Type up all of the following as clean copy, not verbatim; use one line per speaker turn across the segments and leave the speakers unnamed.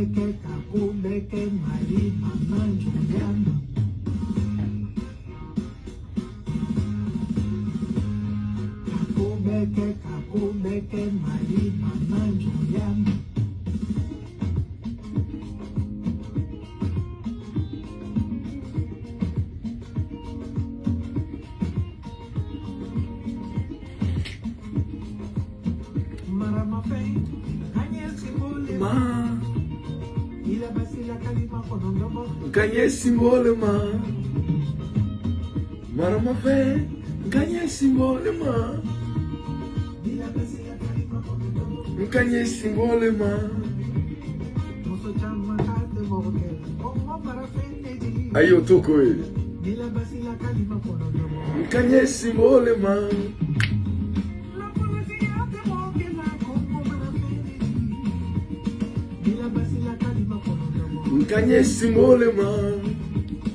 Bɛɛ kɛ ka ko bɛɛ kɛ Mali ma juguya ma. Ka ko bɛɛ kɛ ka ko bɛɛ kɛ Mali ma juguya ma. Maramafɛn ka ɲɛsin bole
ma
ila basila kalima kɔnɔntɔn.
Ka ɲɛsin bole ma, maramafɛn ka ɲɛsin bole ma.
Ila basila kalima kɔnɔntɔn.
Ka ɲɛsin bole ma.
Muso caman ka tɛ mɔgɔ kɛlɛ kɔngɔ marafɛn ne di.
Ayi, o t'o ko ye.
Ila basila kalima kɔnɔntɔn.
Ka ɲɛsin bole ma.
Lafolotigiya tɛ mɔgɔ kɛlɛ kɔngɔ marafɛn ne di. Ila basila kalima kɔnɔntɔn.
Ka ɲɛsin bole ma.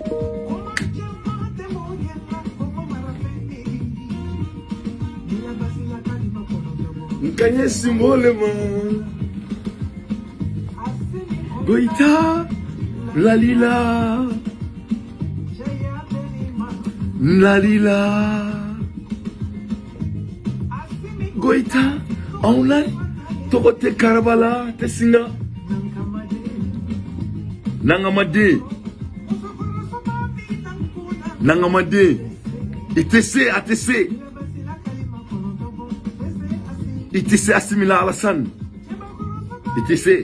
Kuma caman tɛ mɔgɔ kɛlɛ kɔngɔ marafɛn ne di. Ila basila kalima kɔnɔntɔn.
Ka ɲɛsin bole ma.
Asimi.
Goïta lalila.
Jaya Benima.
Lalila.
Asimi.
Goïta anw la tɔgɔ tɛ karabala tɛ singa.
Nankamade.
Nangamaden.
Musokɔrɔba min nankuna.
Nangamaden, i tɛ se, a tɛ se.
Ila basila kalima kɔnɔntɔn. Sese asi.
I tɛ se Asimi la, Alassane, i tɛ se,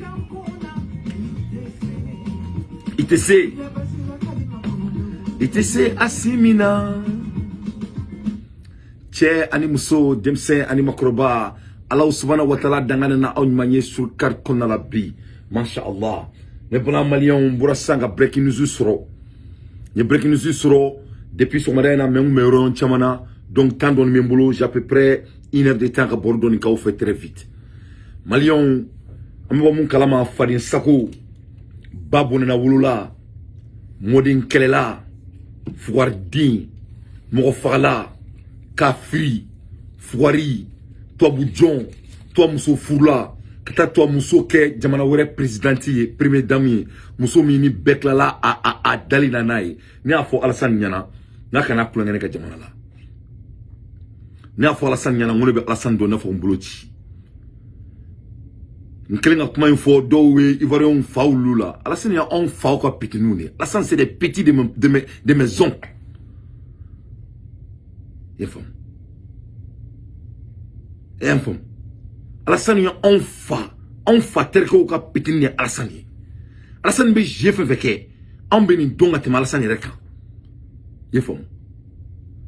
i tɛ se, i tɛ se Asimi na. Cɛ ani muso, denmisɛn ani makɔrɔba, Alahu subahana wa taala dangane na aw ɲuman ye surkari kɔnɔna la bi, masha Allah. Ne bala maliyɛnw, n bɔra sisan ka breaking news sɔrɔ. N ye breaking news sɔrɔ depuis sɔgɔmada in na, mais n kun bɛ yɔrɔ caman na, donc temps dɔɔni bɛ n bolo, j'ai à peu près une heure de temps ka baro dɔɔni k'aw fɛ très vite. Maliyɛnw, an bɛ bɔ mun kalama? Faden sago ba bɔnɛna wolola, mɔden kɛlɛla, fugariden, mɔgɔ fagala, kafiri, fugari, tubabu jɔn, tubabu muso furula ka taa tubabu muso kɛ jamana wɛrɛ présidente ye, première dame ye, muso min ni bɛɛ tilala a dali na n'a ye. Ne y'a fɔ Alassane ɲɛna n'a kana kulonkɛ ne ka jamana la. Ne y'a fɔ Alassane ɲɛna n ko ne bɛ Alassane dɔn, ne fɔ n bolo ci. N kelen ka kuma in fɔ, dɔw ye Ivoiriyɛnw faw olu la. Alassane ye anw faw ka petitninw de ye. Alassane, c'est des petits de mes oncles. I y'a faamu? I y'a faamu? Alassane ye anw fa, anw fa terikɛw ka petitnin de ye Alassane ye. Alassane bɛ jeu fɛn fɛn kɛ, anw bɛ nin dɔn ka tɛmɛ Alassane yɛrɛ kan. I y'a faamu?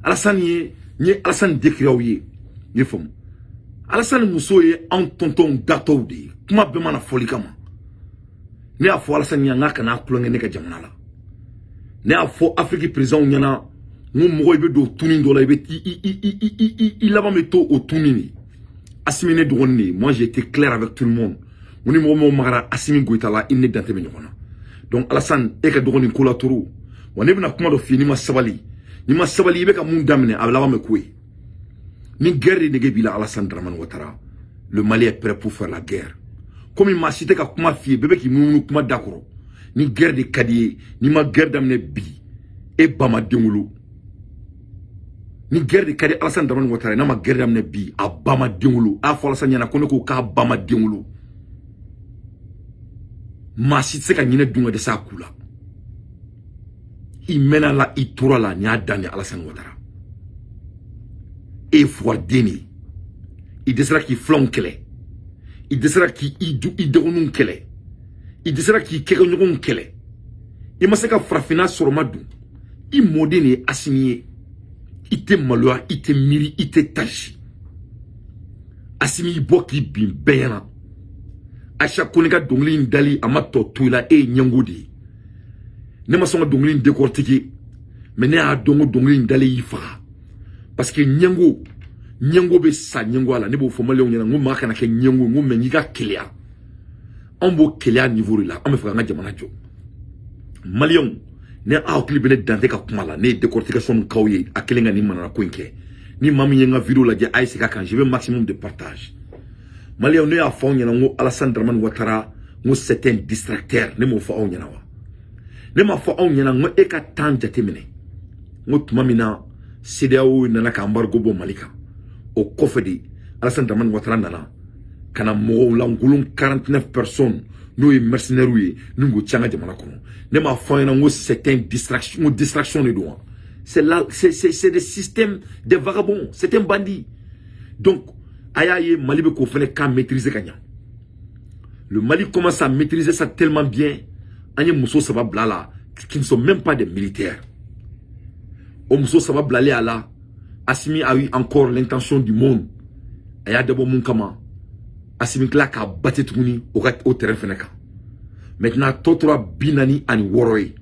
Alassane ye, n ye Alassane décrire aw ye. I y'a faamu? Alassane muso ye anw tɔntɔnw datɔw de ye. Kuma bɛɛ mana fɔli kama, ne y'a fɔ Alassane ɲɛna n k'a kana kulonkɛ ne ka jamana la. Ne y'a fɔ Afiriki présidentw ɲɛna n ko mɔgɔ i bɛ don tuni dɔ la, i bɛ i laban bɛ to o tuni de. Asimi ne dɔgɔnin de ye. Moi, j'ai été clair avec tout le monde. N ko ni mɔgɔ mɔgɔ magara Asimi Goïta la, i ni ne dante bɛ ɲɔgɔn na. Donc Alassane, e ka dɔgɔnin ko la toro wa, ne bɛna kuma dɔ f'i ye. N'i ma sabali, n'i ma sabali, i bɛ ka mun daminɛ, a bɛ laban bɛ ko ye. Ni guerre de nege b'i la, Alassane Dramane Ouattara, le Mali est prêt pour faire la guerre. Komi maa si tɛ ka kuma f'i ye, bɛɛ bɛ k'i munumunu kuma da kɔrɔ. Ni guerre de ka di ye, n'i ma guerre daminɛ bi, e ba ma den wolo. Ni guerre de ka di Alassane Dramane Ouattara, n'a ma guerre daminɛ bi, a ba ma den wolo. A y'a fɔ Alassane ɲɛna ko ne ko k'a ba ma den wolo. Maa si tɛ se ka ɲinɛ dun ka dɛsɛ a ku la. I mɛnna la, i tora la, nin y'a dan de. Alassane Ouattara, e ye fugariden de ye. I dɛsɛra k'i filanw kɛlɛ, i dɛsɛra k'i i dɔgɔninw kɛlɛ, i dɛsɛra k'i kɛkɛɲɔgɔnw kɛlɛ, i ma se ka farafinna sɔrɔ ma dun. I mɔden de ye Asimi ye. I tɛ maloya, i tɛ miiri, i tɛ tasi. Asimi y'i bɔ k'i bin bɛɛ ɲɛna. Aïcha Kone ka dɔnkili in dali, a ma tɔ to i la. E ye ɲɛngo de ye. Ne ma sɔn ka dɔnkili in décortiquer, mais ne y'a dɔn ko dɔnkili in dali y'i faga, parce que ɲɛngo, ɲɛngo bɛ sa ɲɛngoya la. Ne b'o fɔ maliyɛnw ɲɛna, n ko maa kana kɛ ɲɛngo, n ko mais n'i ka keleya, anw b'o keleya niveau de la. An bɛ fɛ k'an ka jamana jɔ. Maliyɛnw, ne aw hakili bɛ ne dante ka kuma la, ne ye décortication min k'aw ye a kelen ka nin manana ko in kɛ. Ni maa min ye n ka vidéo lajɛ, a ye segin a kan, je veux maximum de partage. Maliyɛnw, ne y'a fɔ aw ɲɛna n ko Alassane Dramane Ouattara, N ko c'est un distracteur. Ne m'o fɔ aw ɲɛna wa? Ne m'a fɔ aw ɲɛna n ko e ka temps jateminɛ, n ko tuma min na CEDEAO nana ka embargo bɔ Mali kan, o kɔfɛ de Alassane Dramane Ouattara nana ka na mɔgɔw lankolon 49 personnes, n'o ye mercenaires ye, ni k'o ci an ka jamana kɔnɔ. Ne m'a fɔ aw ɲɛna n ko c'est un distraction, n ko distraction de don wa? C'est là, c'est des systèmes des vagabonds, c'est un bandit. Donc a y'a ye, Mali bɛ k'o fana kan maîtriser ka ɲa. Le Mali commence à maîtriser ça tellement bien. An ye muso saba bila la qui ne sont même pas des militaires. O muso saba bilalen a la, Assimi a eu encore l'intention du monde. A y'a dabɔ mun kama? Assimi tila k'a bate tuguni o ka o terrain fɛnɛ kan. Maintenant, tɔ tora 46 ye.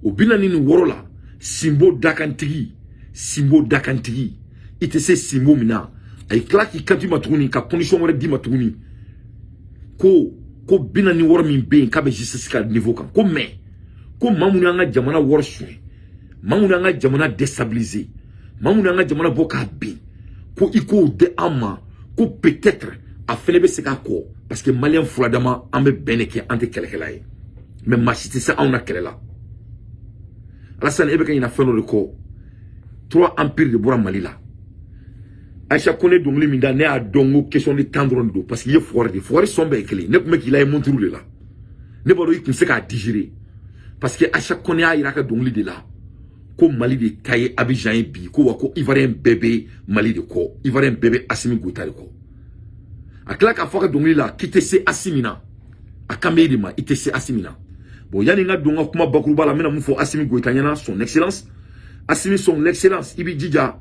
O 46 la, Sinbo dakantigi, Sinbo dakantigi, i tɛ se Sinbo min na, a ye tila k'i kanto i ma tuguni ka condition wɛrɛ d'i ma tuguni ko 46 min bɛ yen, k'a bɛ justice ka niveau kan, ko mais ko maa minnu y'an ka jamana wari suɲɛ, maa minnu y'an ka jamana déstabiliser, maa minnu y'an ka jamana bɔ k'a bin, ko i k'o di an ma, ko peut-être a fɛnɛ bɛ se k'a kɔ, parce que Malien furadama, an bɛ bɛn de kɛ, an tɛ kɛlɛkɛla ye, mais maa si tɛ se anw na kɛlɛ la. Alassane, e bɛ ka ɲina fɛn dɔ de kɔ. Trois empires de bɔra Mali la. Aïcha Kone dɔnkili min da, ne y'a dɔn ko question de temps dɔrɔn de don, parce que i ye fugari de, fugari sɔn bɛɛ ye kelen. Ne tun bɛ k'i la ye montre de la, ne b'a dɔn i tun tɛ se k'a digérer, parce que Aïcha Kone y'a yira a ka dɔnkili de la ko Mali de ta ye Abidjan ye bi, ko wa ko Ivoirien bɛɛ bɛ Mali de kɔ, Ivoirien bɛɛ bɛ Assimi Goïta de kɔ. A tila k'a fɔ a ka dɔnkili la k'i tɛ se Assimi na, a kan bɛ e de ma, i tɛ se Assimi na. Bon, yanni n ka don n ka kuma bakuruba la, n bɛna mun fɔ Assimi Goïta ɲɛna? Son excellence Assimi, son excellence, i b'i jija,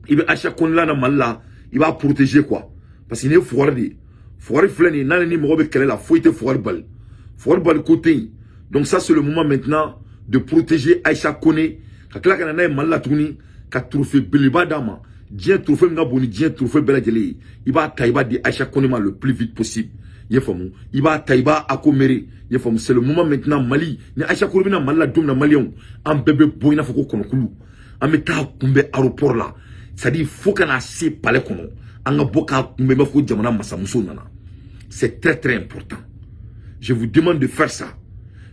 i bɛ Aïcha Kone la na Mali la, i b'a protéger quoi, parce que nin ye fugari de ye. Fugari filɛ nin ye, n'ale ni mɔgɔ bɛ kɛlɛ la, foyi tɛ fugari bali, fugari bali ko tɛ yen. Donc ça, c'est le moment maintenant de protéger Aïcha Kone, ka tila ka na n'a ye Mali la tuguni, ka trophée belebeleba d'a ma, diɲɛ trophée min ka bon ni diɲɛ trophée bɛɛ lajɛlen ye. I b'a ta, i b'a di Aïcha Kone ma le plus vite possible, i ye faamu? I b'a ta, i b'a akomere, i ye faamu? C'est le moment maintenant. Mali ni Aïcha Kone bɛna Mali la don min na, Maliyɛnw, an bɛɛ bɛ bɔ i n'a fɔ ko kɔnɔkulu, an bɛ taa kunbɛn aéroport la, c'est à dire fo ka na se palais kɔnɔ, an ka bɔ k'a kunbɛn i b'a fɔ ko jamana masamuso nana. C'est très très important, je vous demande de faire ça.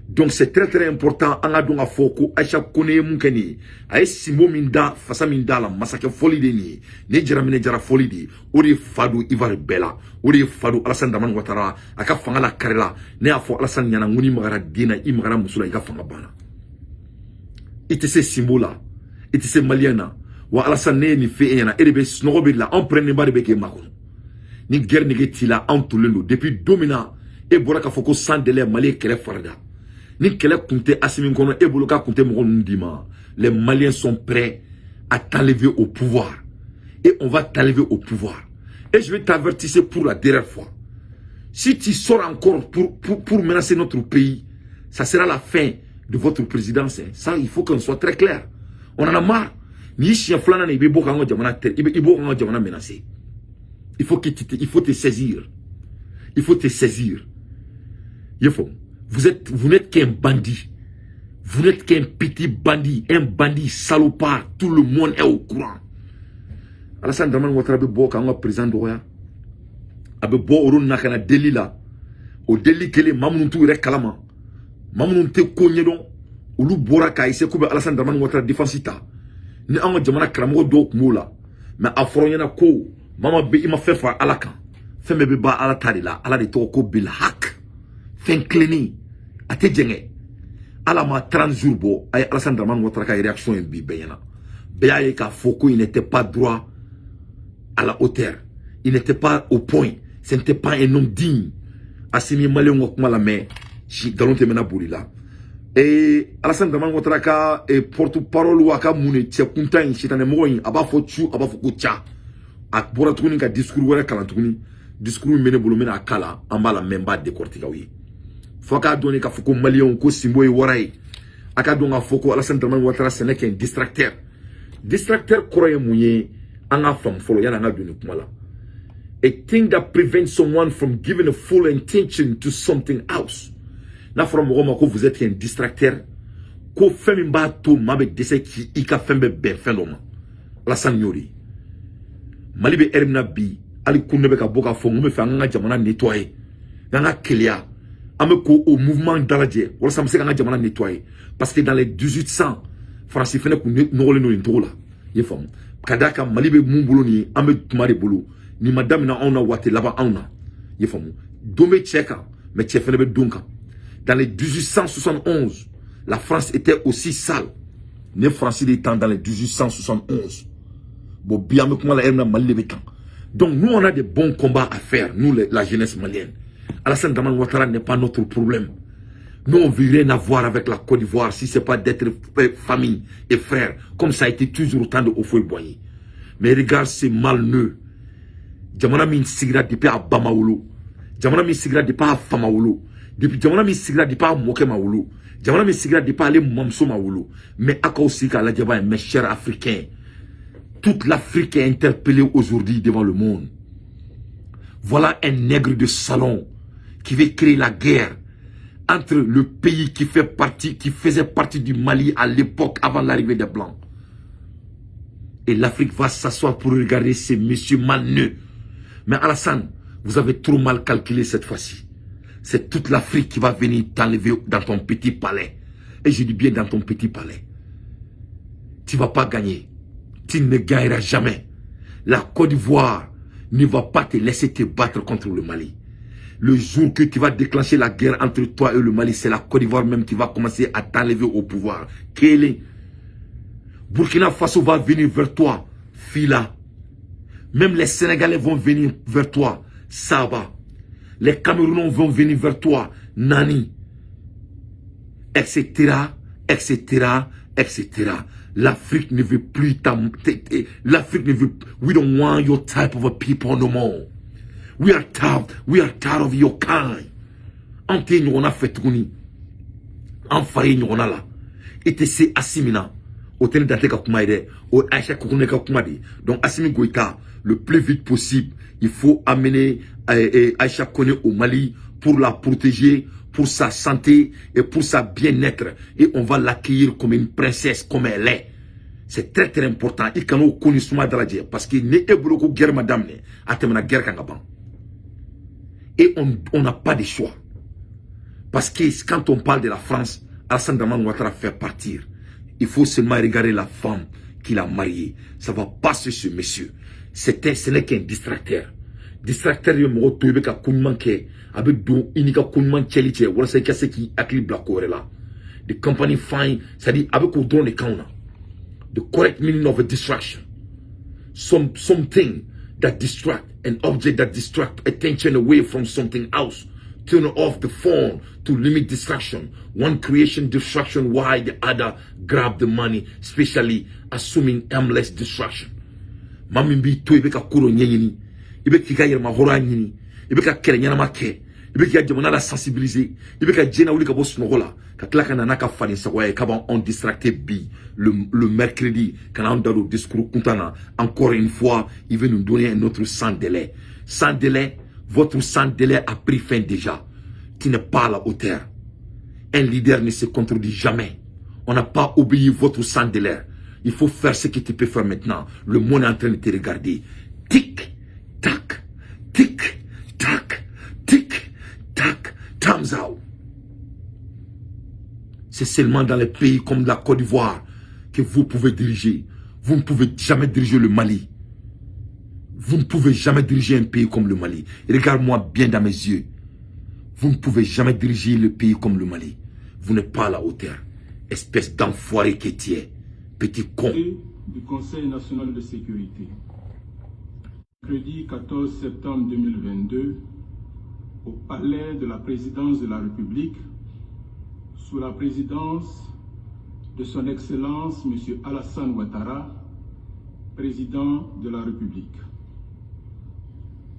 Donc c'est très très important. An ka dɔn k'a fɔ ko Aïcha Kone ye mun kɛ nin ye, a ye sinbo min da, fasa min da la, masakɛ fɔli de ye nin ye, nin ye jaraminɛ jara fɔli de ye. O de ye fa don Ivoire bɛɛ la, o de ye fa don Alassane Dramane Ouattara, a ka fanga la kari la. Ne y'a fɔ Alassane ɲɛna n ko n'i magara den na, i magara muso la, i ka fanga banna. I tɛ se sinbo la, i tɛ se Malien na wa. Alassane, ne ye nin fɛ e ɲɛna, e de bɛ sunɔgɔ bɛ la, anw pɛrɛnnenba de bɛ k'e makɔnɔ. Ni guerre nege t'i la, anw tolen don depuis don min na e bɔra k'a fɔ ko sans délai Mali ye kɛlɛ farida. Ni kɛlɛ kun tɛ Assimi kɔnɔ, e bolo k'a kun tɛ mɔgɔ ninnu d'i ma. Les Maliens sont prêts à t'enlever au pouvoir et on va t'enlever au pouvoir. Et je vais t'avertir pour la dernière fois: si tu sors encore pour menacer notre pays, ça sera la fin de votre présidence, hein. Ça, il faut qu'on soit très clair. On en a marre. Ni siɲɛ filanan na i bɛ bɔ k'an ka jamana i bɛ bɔ k'an ka jamana menacer, il faut te saisir, il faut te saisir, i y'a faamu? Vous n'êtes qu'un bandit. Vous n'êtes qu'un petit bandit, un bandit salopard. Tout le monde est au courant. Alassane Dramane Ouattara bɛ bɔ k'an ka président dɔgɔya. A bɛ bɔ olu na ka na deli la. O deli kelen, maa minnu t'u yɛrɛ kalama, maa minnu tɛ ko ɲɛdɔn, olu bɔra k'a essayer k'u bɛ Alassane Dramane Ouattara défense ta. Ni an ka jamana karamɔgɔ dɔw tun b'o la, mais a fɔra ɲɛna ko maa ma bɛ i ma fɛn fara Ala kan, fɛn bɛɛ bɛ ban Ala ta de la. Ala de tɔgɔ ko Bilhak, fɛn tilennen a tɛ jɛngɛ. Ala ma 30 jours bɔ, a ye Alassane Dramane Ouattara ka réaction ye bi bɛɛ ɲɛna. Bɛɛ y'a ye k'a fɔ ko il n'était pas droit à la hauteur, il n'était pas au point, ce n'était pas un homme digne. Assimi, Maliyɛnw ka kuma lamɛn, nkalon tɛmɛna boli la. Ee, Alassane Dramane Ouattara ka porte parole, a ka mun de cɛ kuntan in, sitanɛmɔgɔ in, a b'a fɔ cu, a b'a fɔ ko ca. A bɔra tuguni ka discours wɛrɛ kalan tuguni. Discours min bɛ ne bolo, n bɛna a kala, an b'a lamɛn, n b'a décortiquer aw ye, fo k'a dɔn k'a fɔ ko Maliyɛnw, ko Sinbo ye wara ye. A ka dɔn k'a fɔ ko Alassane Dramane Ouattara, ce n'est qu'un distracteur. Distracteur kɔrɔ ye mun ye? An k'a faamu fɔlɔ yanni an ka don nin kuma la. A thing that prevents someone from giving a full attention to something else. N'a fɔra mɔgɔ ma ko vous êtes un distracteur, ko fɛn min b'a to maa bɛ dɛsɛ k'i ka fɛn bɛɛ bɛn fɛn dɔ ma. Alassane y'o de ye. Mali bɛ heure min na bi, hali kun ne bɛ ka bɔ k'a fɔ n ko bɛ fɛ an ka jamana nettoyer, n'an ka keleya. An bɛ ko o mouvement dalajɛ walasa an bɛ se k'an ka jamana nettoyer, parce que dans les 1800, Faransi fɛnɛ kun nɔgɔlen don nin cogo la. I ye faamu? Ka d'a kan Mali bɛ mun bolo nin ye, an bɛ tuma de bolo. Nin ma daminɛ anw na, waati laban anw na. I ye faamu? Don bɛ cɛ kan, mais cɛ fɛnɛ bɛ don kan. Dans les 1871, la France était aussi sale. Ne Faransi de tan dans les 1871. Bon, bi an bɛ kuma la, na Mali de bɛ tan. Donc nous, on a des bons combats à faire, nous, la jeunesse malienne. Alassane Dramane Ouattara n'est pas notre problème. Nous, on ne veut rien avoir avec la Côte d'Ivoire si ce n'est pas d'être famille et frère, comme ça a été toujours au temps de Houphouët-Boigny. Mais regarde ces malneux. Jamana min sigira depuis a ba ma wolo. Jamana min sigira depuis a fa ma wolo. Depuis jamana min sigira depuis a mɔkɛ ma wolo. Jamana min sigira depuis ale mamuso ma wolo. Mais a k'aw sigi k'a lajɛ ba ye, mes chers Africains. Toute l'Afrique est interpellée aujourd'hui devant le monde. Voilà un nègre de salon qui veut créer la guerre entre le pays qui faisait partie du Mali à l'époque avant l'arrivée des Blancs. Et l'Afrique va s'asseoir pour regarder ces messieurs malneux. Mais Alassane, vous avez trop mal calculé cette fois-ci. C'est toute l'Afrique qui va venir t'enlever dans ton petit palais. Et je dis bien dans ton petit palais. Tu ne vas pas gagner. Tu ne gagneras jamais. La Côte d'Ivoire ne va pas te laisser te battre contre le Mali. Le jour que tu vas déclencher la guerre entre toi et le Mali, c'est la Côte d'Ivoire même qui va commencer à t'enlever au pouvoir. Quel est Burkina Faso va venir vers toi, fila. Même les Sénégalais vont venir vers toi, saba. Les Camerounais vont venir vers toi, naani. Etc., etc., etc. L'Afrique ne veut plus ta... L'Afrique ne veut... We don't want your type of a people no more. We are tired. We are tired of your kind. An tɛ ɲɔgɔnna fɛ tuguni. An fari ye ɲɔgɔnna la. I tɛ se Asimi na. O tɛ ne dante ka kuma ye dɛ. O ye Aïcha Koné ka kuma de ye. Donc Assimi Goïta, le plus vite possible, il faut amener Aïcha Koné au Mali pour la protéger, pour sa santé et pour sa bien-être. Et on va l'accueillir comme une princesse, comme elle est. C'est très très important. I kana o ko ni suma dalajɛ parce que ni e bolo ko guerre ma daminɛ, a tɛmɛna guerre kan ka ban. Et on n'a pas de choix. Parce que quand on parle de la France, Alassane Dramane Ouattara fait partir. Il faut seulement regarder la femme qu'il a mariée. Ça va passer, ce monsieur. Ce n'est qu'un distracteur. Distracteur ye mɔgɔ to i bɛ ka ko ɲuman kɛ, a bɛ don i n'i ka ko ɲuman cɛli cɛ walasa i ka se k'i hakili bila ko wɛrɛ la. The company fine, c'est-à-dire a bɛ k'o dɔrɔn de kanw na. The correct meaning of a distraction. Something that distract, an object that distract attention away from something else. Turn off the phone to limit distraction. One creation distraction while the other grab the money, especially assuming aimless distraction. Maa min b'i to i bɛ ka ko dɔ ɲɛɲini, i bɛ k'i ka yɛlɛma hɔrɔnya ɲini, i bɛ ka kɛlɛ ɲɛnama kɛ, i bɛ k'i ka jamana la sensibiliser, i bɛ ka diɲɛ wuli ka bɔ sunɔgɔ la, ka tila ka na n'a ka faden sagoya ye k'a b'anw distracter bi le mercredi, ka n'anw da don discours kuntan na. Encore une fois, il veut nous donner un autre sans délai. Sans délai, votre sans délai a pris fin déjà. Tu n'es pas à la hauteur. Un leader ne se contredit jamais. On n'a pas obéi votre sans délai. Il faut faire ce que tu peux faire maintenant. Le monde est en train de te regarder. Tic, tac, tic, tac, tic, tac, time's out. C'est seulement dans les pays comme la Côte d'Ivoire que vous pouvez diriger. Vous ne pouvez jamais diriger le Mali. Vous ne pouvez jamais diriger un pays comme le Mali. Regarde-moi bien dans mes yeux. Vous ne pouvez jamais diriger le pays comme le Mali. Vous n'êtes pas à la hauteur. Espèce d'enfoiré que tu es. Petit con.
Du Conseil national de sécurité. Mercredi 14 septembre 2022, au palais de la présidence de la République, sous la présidence de son Excellence M. Alassane Ouattara, président de la République.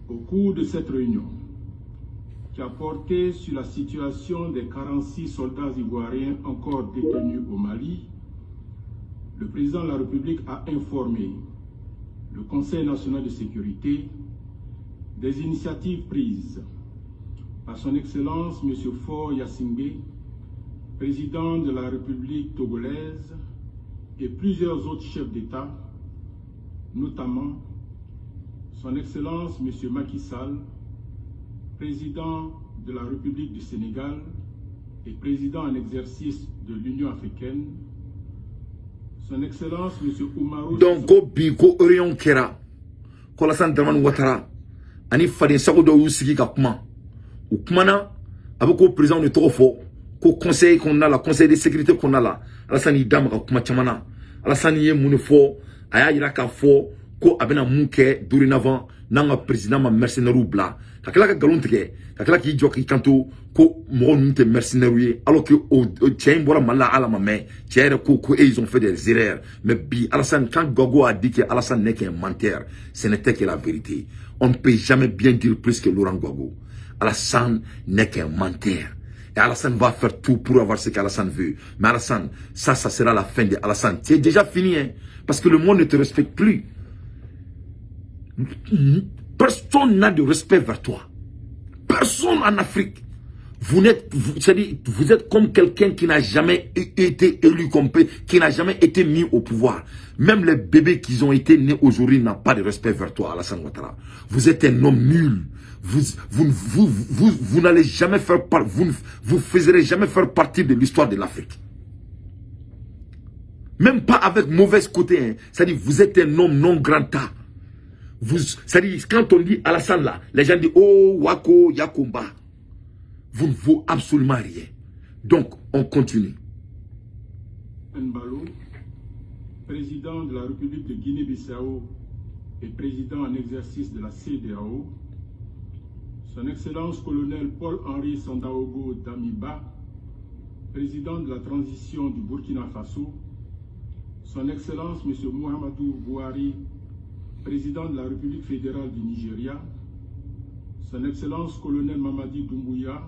Au cours de cette réunion, qui a porté sur la situation des 46 soldats ivoiriens encore détenus au Mali, le président de la République a informé le Conseil national de sécurité des initiatives prises par son Excellence M. Faure Gnassingbé, président de la République togolaise, et plusieurs autres chefs d'État, notamment son Excellence M. Macky Sall, président de la République du Sénégal et président en exercice de l'Union africaine, Son Excellence M. Oumarou.
Donc ko bi ko réunion kɛra ko Alassane Dramane Ouattara ani faden sago dɔw y'u sigi ka kuma. U kumana, a bɛ ko président de tɔgɔ fɔ ko conseil kɔnɔna la, conseil de sécurité kɔnɔna la. Alassane y'i da maga kuma caman na. Alassane ye mun de fɔ? A y'a yira k'a fɔ ko a bɛna mun kɛ dorénavant n'an ka président ma mercenaires bila, ka tila ka nkalon tigɛ, ka tila k'i jɔ k'i kanto ko mɔgɔ ninnu tɛ mercenaires ye, alors que o cɛ in bɔra Mali la, ala ma mɛn cɛ yɛrɛ ko ko ils ont fait des erreurs. Mais bi Alassane, quand Gbagbo a dit que Alassane n'est qu'un menteur, ce n'était que la vérité. On ne peut jamais bien dire plus que Laurent Gbagbo. Alassane n'est qu'un menteur et Alassane va faire tout pour avoir ce qu'Alassane veut. Mais Alassane, ça sera la fin de Alassane. C'est déjà fini, hein, parce que le monde ne te respecte plus. Personne n'a de respect vers toi. Personne en Afrique. Vous n'êtes, c'est-à-dire, vous êtes comme quelqu'un qui n'a jamais été élu, comme, qui n'a jamais été mis au pouvoir. Même les bébés qui ont été nés aujourd'hui n'ont pas de respect vers toi, Alassane Ouattara. Vous êtes un homme nul. Vous n'allez jamais faire part, vous ne vous ferez jamais faire partie de l'histoire de l'Afrique. Même pas avec mauvaise côté. Hein. C'est-à-dire, vous êtes un homme non grata. Vous, c'est-à-dire, quand on dit Alassane là, les gens disent, oh, Wako, Yakumba. Vous ne vaut absolument rien. Donc, on continue.
Embalo, président de la République de Guinée-Bissau et président en exercice de la CEDEAO, Son Excellence colonel Paul-Henri Sandaogo Damiba, président de la transition du Burkina Faso, Son Excellence M. Muhammadu Buhari, président de la République fédérale du Nigeria, Son Excellence colonel Mamadi Doumbouya,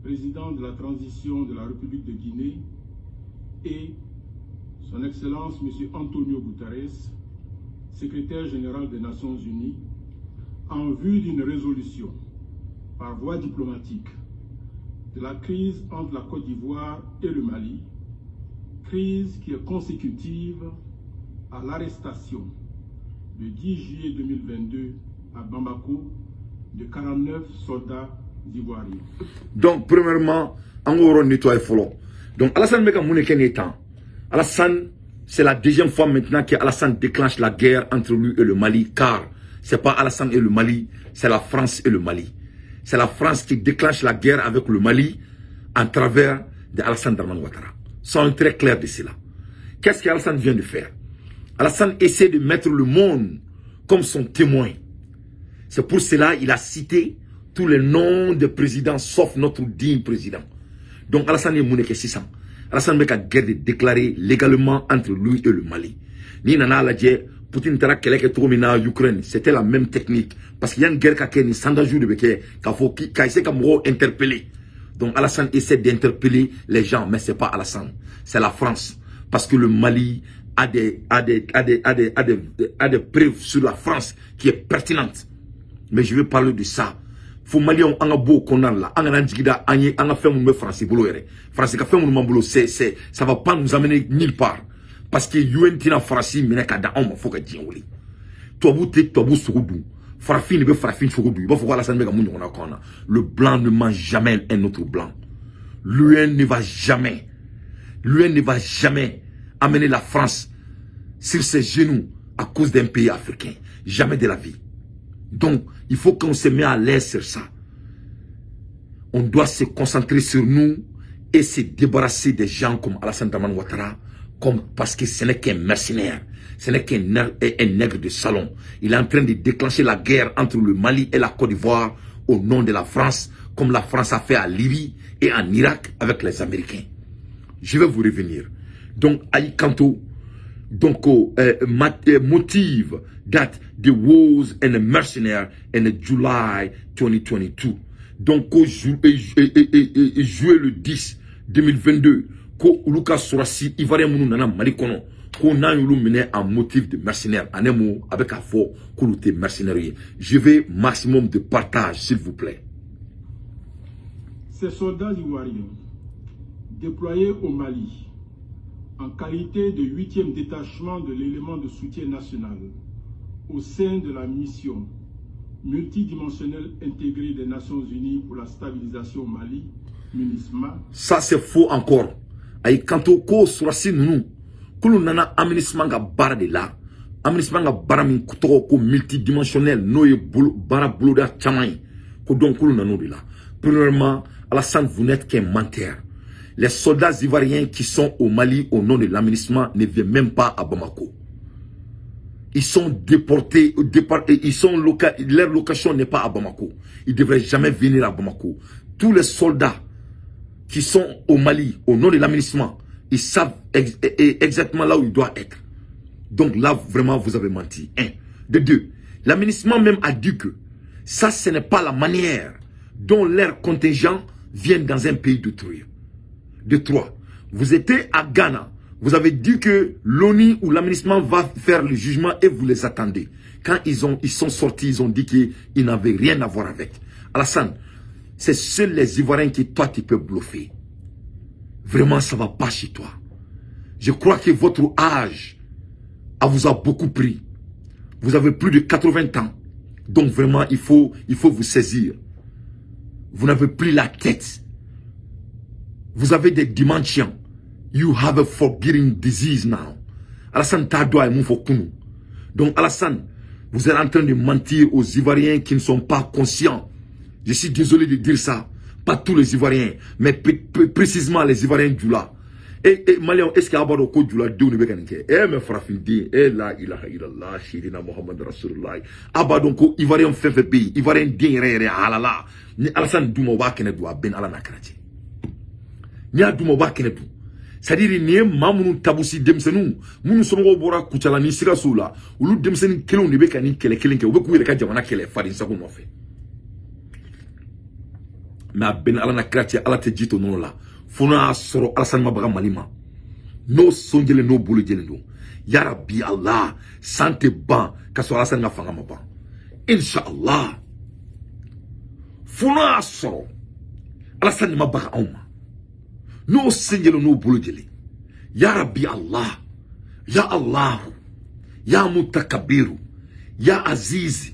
président de la transition de la République de Guinée, et Son Excellence M. Antonio Guterres, secrétaire général des Nations Unies, en vue d'une résolution par voie diplomatique de la crise entre la Côte d'Ivoire et le Mali, crise qui est consécutive à l'arrestation le 10 juillet 2022 à Bamako de 49 soldats ivoiriens.
Donc, premièrement, an k'o yɔrɔ nettoyer fɔlɔ. Donc, Alassane bɛ ka mun de kɛ nin temps? Alassane, c'est la deuxième fois maintenant que Alassane déclenche la guerre entre lui et le Mali, car c'est pas Alassane et le Mali, c'est la France et le Mali. C'est la France qui déclenche la guerre avec le Mali en travers de Alassane Dramane Ouattara. Soyons très clairs de cela. Qu'est-ce qu'Alassane vient de faire? Alassane essaie de mettre le monde comme son témoin. C'est pour cela qu'il a cité tous les noms des présidents, sauf notre digne président. Donc Alassane ye mun de kɛ sisan? Alassane bɛ ka guerre de déclarer légalement entre lui et le Mali. Ni nana lajɛ, Poutine taara kɛlɛ kɛ cogo min na Ukraine, c'était la même technique. Parce qu'il y a une guerre ka kɛ, ni sondage de bɛ kɛ k'a fɔ k'a essayer ka mɔgɔw interpeller. Donc Alassane essaie d'interpeller les gens, mais c'est pas Alassane, c'est la France. Parce que le Mali a des preuves sur la France qui est pertinente. Mais je vais parler de ça. Fo Maliyɛnw an ka bɔ o kɔnɔna la, an kana jigi da an ye an ka fɛn minnu bɛ Faransi bolo yɛrɛ. Faransi ka fɛn minnu b'an bolo, c'est ça va pas nous amener nulle part. Parce que UN tɛna Faransi minɛ ka da anw ma fo ka diɲɛ wuli. Tubabu tɛ tubabu sogo dun. Farafin de bɛ farafin sogo dun. I b'a fɔ ko Alassane bɛ ka mun ɲɔgɔnna k'an na. Le blanc ne mange jamais un autre blanc. L'UN ne va jamais amener la France sur ses genoux à cause d'un pays africain. Jamais de la vie. Donc, il faut qu'on se mette à l'aise sur ça. On doit se concentrer sur nous et se débarrasser des gens comme Alassane Dramane Ouattara, comme, parce que ce n'est qu'un mercenaire, ce n'est qu'un nègre de salon. Il est en train de déclencher la guerre entre le Mali et la Côte d'Ivoire au nom de la France, comme la France a fait à Libye et en Irak avec les Américains. Je vais vous revenir. Donc, Aïe Kanto, donc, motive that the was and a mercenaire in July 2022. Donc, juillet le 10 2022, ko olu ka sɔrɔsi ivoirien minnu nana Mali kɔnɔ, ko n'an y'olu minɛ en motif de mercenaire, en un mot, a bɛ k'a fɔ k'olu tɛ mercenaire ye. Je veux maximum de partage, s'il vous plaît.
Ces soldats ivoiriens déployés au Mali en qualité de 8e détachement de l'élément de soutien national au sein de la mission multidimensionnelle intégrée des Nations Unies pour la stabilisation au Mali, MINUSMA.
Ça, c'est faux encore. A y'i kanto ko sɔrɔsi ninnu, k'olu nana MINUSMA ka baara de la, MINUSMA ka baara min tɔgɔ ko multidimensionnel, n'o ye bolo baara boloda caman ye, ko donc k'olu nan'o de la. Premièrement, Alassane, vous n'êtes qu'un menteur. Les soldats ivoiriens qui sont au Mali au nom de la MINUSMA ne viennent même pas à Bamako. Ils sont déportés, ils sont loca, leur location n'est pas à Bamako. Ils ne devraient jamais venir à Bamako. Tous les soldats qui sont au Mali au nom de la MINUSMA, ils savent exactement là où ils doivent être. Donc là, vraiment, vous avez menti. Un. De deux, la MINUSMA même a dit que ça, ce n'est pas la manière dont leur contingent vient dans un pays d'autrui. De trois, vous étiez à Ghana. Vous avez dit que l'ONU ou la MINUSMA va faire le jugement et vous les attendez. Quand ils sont sortis, ils ont dit qu'ils n'avaient rien à voir avec. Alassane, c'est seuls les Ivoiriens qui, toi, tu peux bluffer. Vraiment, ça ne va pas chez toi. Je crois que votre âge a vous a beaucoup pris. Vous avez plus de 80 ans. Donc vraiment, il faut vous saisir. Vous n'avez plus la tête. Vous avez des dimensions. You have a forgetting disease now. Alassane t'a dɔn a ye mun fɔ kunu. Donc Alassane, vous êtes en train de mentir aux Ivoiriens qui ne sont pas conscients. Je suis désolé de dire ça. Pas tous les Ivoiriens, mais précisément les Ivoiriens djoula. Et Malien, est-ce qu'il y a un ko djoula denw de bɛ ka nin kɛ? Eh mais farafin den, eh la ilaha illallah, Seydina Muhammad Rasulullah. A b'a dɔn ko Ivoirien fɛn fɛn bɛ yen, Ivoirien den yɛrɛ yɛrɛ halala. Ni Alassane d'u ma, u b'a kɛnɛ dun, a bɛɛ ni Ala n'a kɛra cɛ. N'i y'a d'u ma, u b'a kɛnɛ dun. C'est-à-dire nin ye maa minnu tabusi, denmisɛnninw minnu somɔgɔw bɔra Kucala ni Sikaso la, olu denmisɛnnin kelenw de bɛ ka nin kɛlɛ kelen kɛ, u bɛ k'u yɛrɛ ka jamana kɛlɛ faden sago nɔfɛ. Mais a bɛɛ ni Ala n'a kira cɛ, Ala tɛ ji to nɔnɔ la. Fo n'a y'a sɔrɔ Alassane ma baga Mali ma, n'o son jɛlen, n'o bolo jɛlen don, yarabi Allah, san tɛ ban ka sɔrɔ Alassane ka fanga ma ban, inshallah. Fo n'a y'a sɔrɔ Alassane ma baga anw ma, n'o sen jɛlen, n'o bolo jɛlen, yarabi Allah, ya Allah, ya mutakabiru, ya azizi,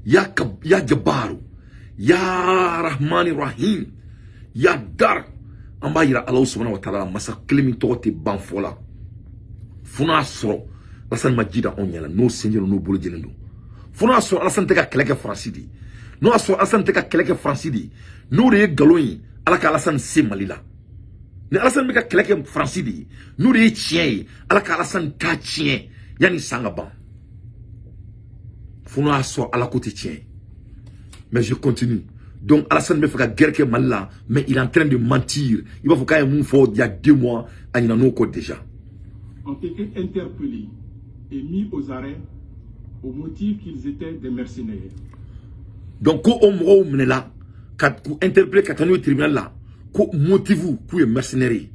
ya kab, ya jabaru, ya rahmani rahim, ya dar. An b'a yira Ala subhanahu wa taala, masa kelen min tɔgɔ tɛ ban fɔ la, fo n'a sɔrɔ Alassane ma ji da anw ɲɛ la, n'o sen jɛlen, n'o bolo jɛlen don. Fo n'a sɔrɔ Alassane tɛ ka kɛlɛ kɛ Faransi de ye, n'o y'a sɔrɔ Alassane tɛ ka kɛlɛ kɛ Faransi de ye, n'o de ye nkalon ye, Ala ka Alassane se Mali la. Ni Alassane bɛ ka kɛlɛ kɛ Faransi de ye, n'o de ye tiɲɛ ye, Ala ka Alassane ta tiɲɛ yanni san ka ban. Fo n'o y'a sɔrɔ Ala ko tɛ tiɲɛ ye. Mais je continue. Donc Alassane bɛ fɛ ka guerre kɛ Mali la, mais il est en train de mentir. I b'a fɔ k'a ye mun fɔ il y a 2 mois, a ɲinɛ n'o kɔ déjà.
Ont été interpellés et mis aux arrêts au motif qu'ils étaient des mercenaires.
Donc ko o mɔgɔw minɛla ka k'u interpeller ka taa n'u ye tribunal la, ko motif k'u ye mercenaires ye.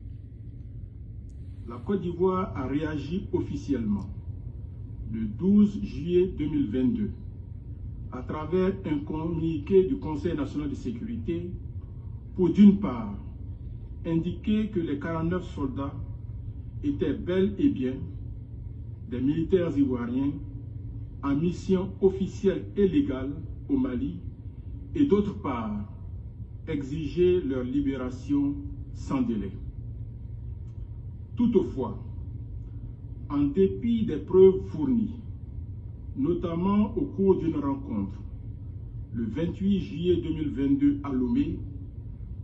La Côte d'Ivoire a réagi officiellement le 12 juillet 2022 à travers un communiqué du Conseil national de sécurité pour, d'une part, indiquer que les 49 soldats étaient bel et bien des militaires ivoiriens en mission officielle et légale au Mali et, d'autre part, exiger leur libération sans délai. Toutefois, en dépit des preuves fournies, notamment au cours d'une rencontre le 28 juillet 2022 à Lomé,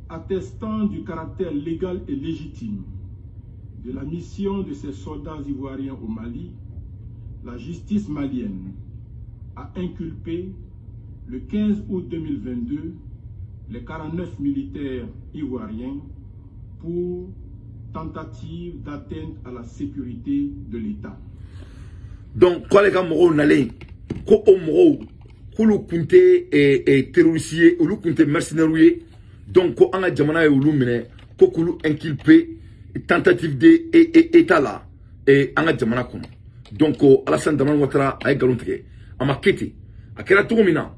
attestant du caractère légal et légitime de la mission de ces soldats ivoiriens au Mali, la justice malienne a inculpé le 15 août 2022 les 49 militaires ivoiriens pour tentative d'atteinte à la sécurité de l'État.
Donc k'ale ka mɔgɔw nalen, ko o mɔgɔw k'olu kun tɛ terroriste ye, olu kun tɛ mercenaires ye. Donc ko an ka jamana ye olu minɛ, ko k'olu inculpé tentative de état la an ka jamana kɔnɔ. Donc Alassane Dramane Ouattara a ye nkalon tigɛ. A ma kɛ ten, a kɛra cogo min na,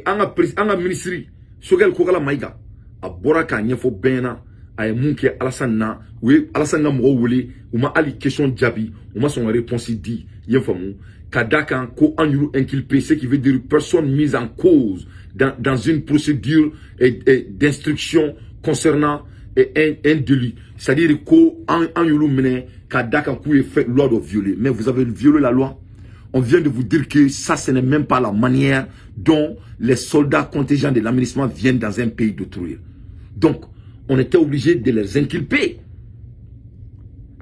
an ka ministre Choguel Kokalla Maïga a bɔra k'a ɲɛfɔ bɛɛ ɲɛna a ye mun kɛ Alassane na. U ye Alassane ka mɔgɔw wele, u ma hali question jaabi, u ma sɔn ka réponse di. I y'a faamu, ka da kan ko an y'olu inculpé, ce qui veut dire personne mise en cause dans une procédure d'instruction concernant un délit. C'est-à-dire ko an y'olu minɛ ka da kan k'u ye fait loi dɔ violer. Mais vous avez violé la loi. On vient de vous dire que ça, ce n'est même pas la manière dont les soldats contingents de l'aménagement viennent dans un pays d'autrui. Donc, on était obligé de les inculper.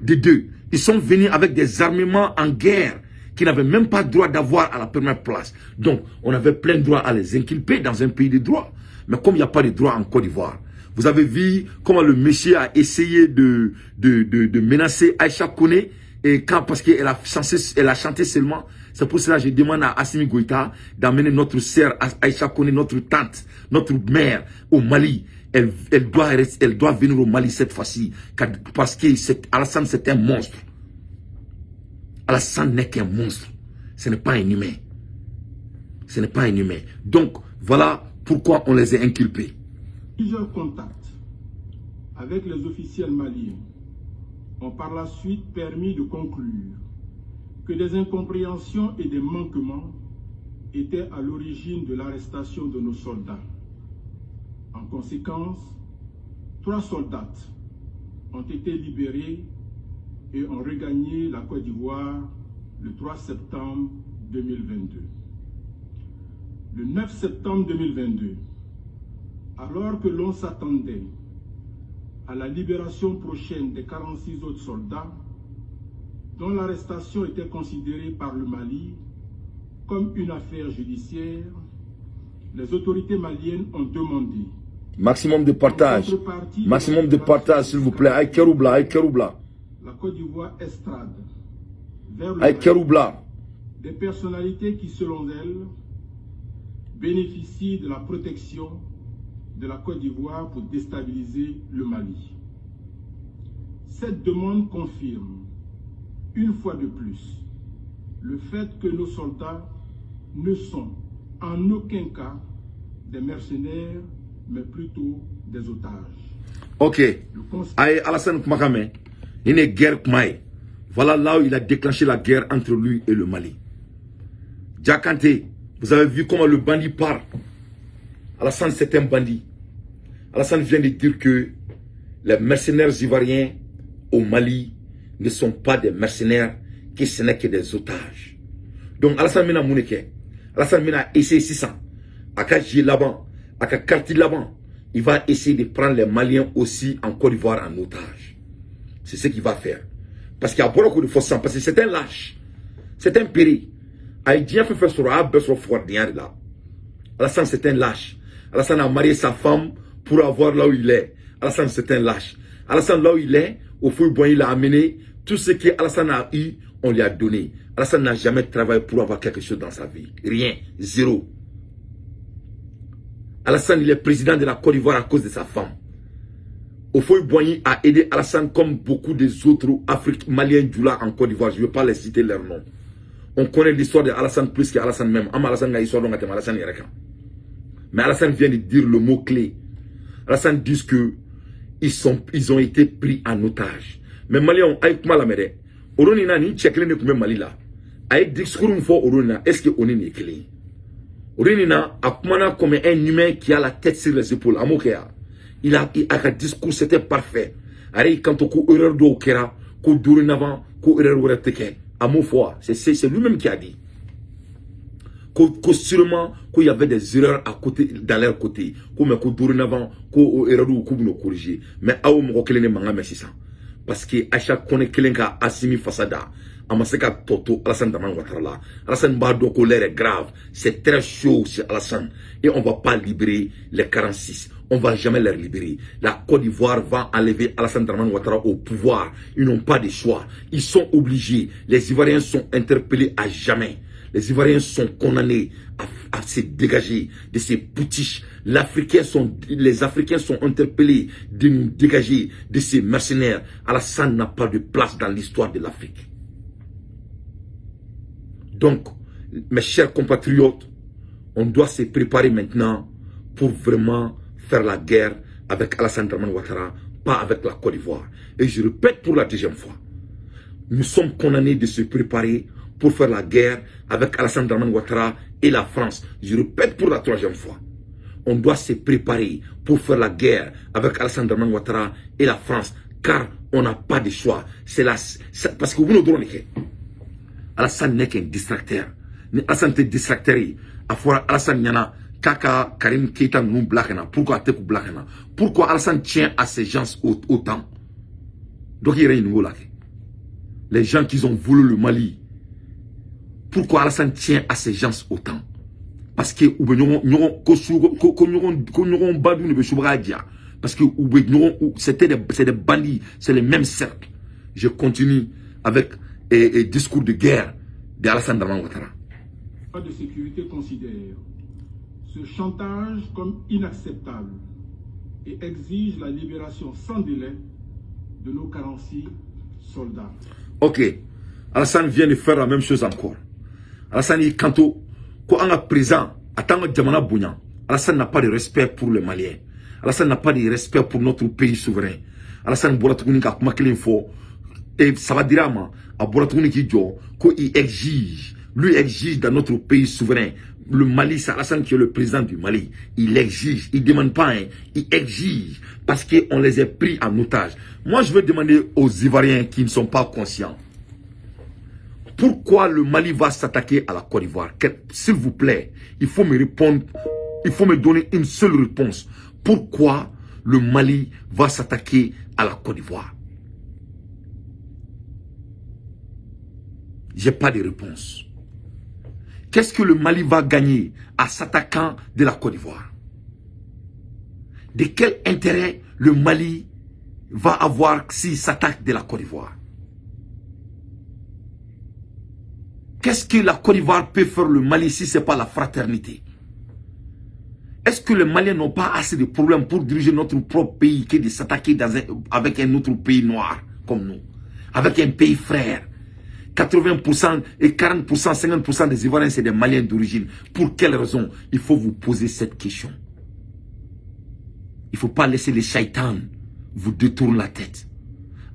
De deux, ils sont venus avec des armements en guerre qu'ils n'avaient même pas droit d'avoir à la première place. Donc, on avait plein droit à les inculper dans un pays de droit. Mais comme il n'y a pas de droit en Côte d'Ivoire, vous avez vu comment le monsieur a essayé de menacer Aïcha Kone, et quand, parce qu'elle a, elle a chanté seulement. C'est pour cela que je demande à Assimi Goïta d'amener notre sœur Aïcha Kone, notre tante, notre mère au Mali. Elle doit venir au Mali cette fois-ci. Parce que Alassane, c'est un monstre. Alassane n'est qu'un monstre. Ce n'est pas un humain. Ce n'est pas un humain. Donc, voilà pourquoi on les a inculpés.
Plusieurs contacts avec les officiels maliens ont par la suite permis de conclure que des incompréhensions et des manquements étaient à l'origine de l'arrestation de nos soldats. En conséquence, trois soldats ont été libérés et ont regagné la Côte d'Ivoire le 3 septembre 2022. Le 9 septembre 2022, alors que l'on s'attendait à la libération prochaine des 46 autres soldats, dont l'arrestation était considérée par le Mali comme une affaire judiciaire, les autorités maliennes ont demandé
Maximum de partage. Maximum de partage, s'il vous plaît. Aïe Keroubla, aïe Keroubla.
La Côte d'Ivoire extrade vers le
Aïe Keroubla.
Des personnalités qui, selon elles, bénéficient de la protection de la Côte d'Ivoire pour déstabiliser le Mali. Cette demande confirme, une fois de plus, le fait que nos soldats ne sont en aucun cas des mercenaires, mais plutôt des otages.
Ok. Aïe, Alassane kumakan mɛn, nin guerre kuma ye. Voilà là où il a déclenché la guerre entre lui et le Mali. Diakante, vous avez vu comment le bandit parle. Alassane, c'est un bandit. Alassane vient de dire que les mercenaires ivoiriens au Mali ne sont pas des mercenaires, que ce n'est que des otages. Donc Alassane bɛna mun de kɛ? Alassane bɛna essayer 600. A ka jeu laban, a ka carte laban, il va essayer de prendre les Maliens aussi en Côte d'Ivoire en otage. C'est ce qu'il va faire. Parce qu'il y a beaucoup de force, parce que c'est un lâche. C'est un péril. A ye diɲɛ fɛn fɛn sɔrɔ, a y'a bɛɛ sɔrɔ fugardenya de la. Alassane, c'est un lâche. Alassane a marié sa femme pour avoir là où il est. Alassane, c'est un lâche. Alassane, là où il est, Houphouët-Boigny l'a amené. Tout ce que Alassane a eu, on lui a donné. Alassane n'a jamais travaillé pour avoir quelque chose dans sa vie. Rien. Zéro. Alassane, il est président de la Côte d'Ivoire à cause de sa femme. Houphouët-Boigny a aidé Alassane comme beaucoup des autres Africains, Maliens Djoula en Côte d'Ivoire. Je ne vais pas les citer leur nom. On connaît l'histoire de Alassane plus qu'Alassane même. Am Alassane a histoire donc Alassane yɛrɛ kan. Mais Alassane vient de dire le mot clé. Alassane dit que ils ont été pris en otage. Mais Maliens, ayi kuma lamɛn dɛ. O don nin na, nin cɛ kelen de tun bɛ Mali la. A ye discours min fɔ o don na, est-ce que o ni nin ye kelen ye? O don nin na, a kumana comme un humain qui a la tête sur les épaules. A m'o kɛ ya? Il a, a ka discours, c'était parfait. A yɛrɛ y'i kanto ko erreur dɔw kɛra, ko dorénavant ko erreur wɛrɛ tɛ kɛ. A m'o fɔ wa? C'est lui-même qui a dit ko sûrement qu'il y avait des erreurs à côté, dans leur côté, ko mais ko dorénavant ko erreur k'u bɛn'o corriger. Mais aw mɔgɔ kelen de mankan mɛn sisan, parce que Aïcha Kone kelen ka Assimi fasa da, a ma se ka tɔ to Alassane Dramane Ouattara la. Alassane b'a dɔn ko l'heure est grave, c'est très chaud chez Alassane et on va pas libérer les 46, on va jamais les libérer. La Côte d'Ivoire va enlever Alassane Dramane Ouattara au pouvoir. Ils n'ont pas de choix, ils sont obligés. Les Ivoiriens sont interpellés à jamais. Les Ivoiriens sont condamnés à se dégager de ces putschistes. Les Africains sont interpellés de nous dégager de ces mercenaires. Alassane n'a pas de place dans l'histoire de l'Afrique. Donc, mes chers compatriotes, on doit se préparer maintenant pour vraiment faire la guerre avec Alassane Dramane Ouattara, pas avec la Côte d'Ivoire. Et je répète pour la deuxième fois, nous sommes condamnés de se préparer pour faire la guerre avec Alassane Dramane Ouattara et la France. Je répète pour la troisième fois. On doit se préparer pour faire la guerre avec Alassane Dramane Ouattara et la France, car on n'a pas de choix. C'est la, parce que vous nous donnez. Alassane n'est qu'un distracteur. Alassane tɛ distracteur ye. A fɔra Alassane ɲɛna k'a ka Karim Keita ninnu bila ka na. Pourquoi a tɛ k'u bila ka na? Pourquoi Alassane tient à ces gens autant? Donc i yɛrɛ ɲininka o la kɛ. Les gens qui ont voulu le Mali, pourquoi Alassane tient à ces gens autant? Parce que u bɛ ɲɔgɔn ɲɔgɔn ko su ko ko ɲɔgɔn ko ɲɔgɔn ba dun de bɛ subaga diya. Parce que u bɛ ɲɔgɔn, c'est des bandits, c'est les mêmes cercles. Je continue avec et discours de guerre de Alassane Dramane Ouattara.
De sécurité considère ce chantage comme inacceptable et exige la libération sans délai de nos 46 soldats.
Ok, Alassane vient de faire la même chose encore. Alassane y'i kanto ko an ka président a t'an ka jamana bonya. Alassane n'a pas de respect pour les Maliens. Alassane n'a pas de respect pour notre pays souverain. Alassane bɔra tuguni ka kuma kelen fɔ et ça va dire a ma, a bɔra tuguni k'i jɔ ko il exige, lui exige dans notre pays souverain. Le Mali, c'est Alassane qui est le président du Mali. Il exige, il ne demande pas, hein, il exige parce qu'on les a pris en otage. Moi, je veux demander aux Ivoiriens qui ne sont pas conscients, pourquoi le Mali va s'attaquer à la Côte d'Ivoire? S'il vous plaît, il faut me répondre, il faut me donner une seule réponse. Pourquoi le Mali va s'attaquer à la Côte d'Ivoire? J'ai pas de réponse. Qu'est-ce que le Mali va gagner à s'attaquant de la Côte d'Ivoire? De quel intérêt le Mali va avoir s'il s'attaque de la Côte d'Ivoire? Qu'est-ce que la Côte d'Ivoire peut faire le Mali si ce n'est pas la fraternité? Est-ce que les Maliens n'ont pas assez de problèmes pour diriger notre propre pays que de s'attaquer avec un autre pays noir comme nous, avec un pays frère? 80% et 40%, 50% des Ivoiriens, c'est des Maliens d'origine. Pour quelle raison? Il faut vous poser cette question. Il ne faut pas laisser les shaitans vous détourner la tête.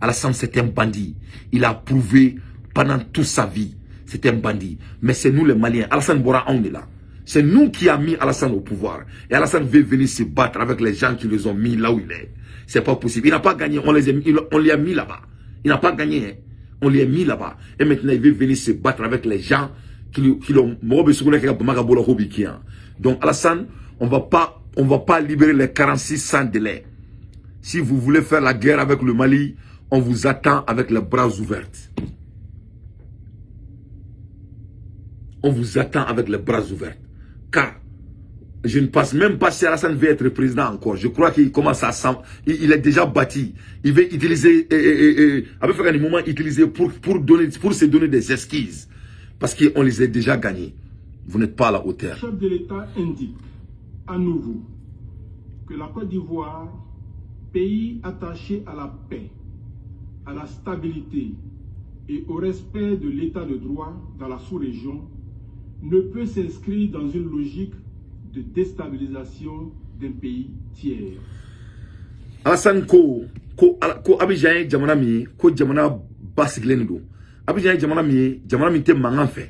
Alassane, c'est un bandit. Il a prouvé pendant toute sa vie, c'est un bandit. Mais c'est nous les Maliens. Alassane Bora, on est là. C'est nous qui a mis Alassane au pouvoir. Et Alassane veut venir se battre avec les gens qui les ont mis là où il est. C'est pas possible. Il n'a pas gagné. On les a mis là-bas. Il n'a pas gagné. Hein. On les a mis là-bas. Et maintenant, il veut venir se battre avec les gens qui l'ont... Donc, Alassane, on va pas libérer les 46 sans délai. Si vous voulez faire la guerre avec le Mali, on vous attend avec les bras ouverts. On vous attend avec les bras ouverts. Car je ne pense même pas si Alassane veut être président encore. Je crois qu'il commence à s'en... Il est déjà bâti. Il veut utiliser... Avec un moment utilisé pour se donner des excuses. Parce qu'on les a déjà gagnés. Vous n'êtes pas à la hauteur.
Le chef de l'État indique à nouveau que la Côte d'Ivoire, pays attaché à la paix, à la stabilité et au respect de l'état de droit dans la sous-région, ne peut s'inscrire dans une logique de déstabilisation d'un pays tiers.
Alassane ko ko ko Abidjan ye jamana min ye, ko jamana basigilen don. Abidjan ye jamana min ye, jamana min tɛ mankan fɛ,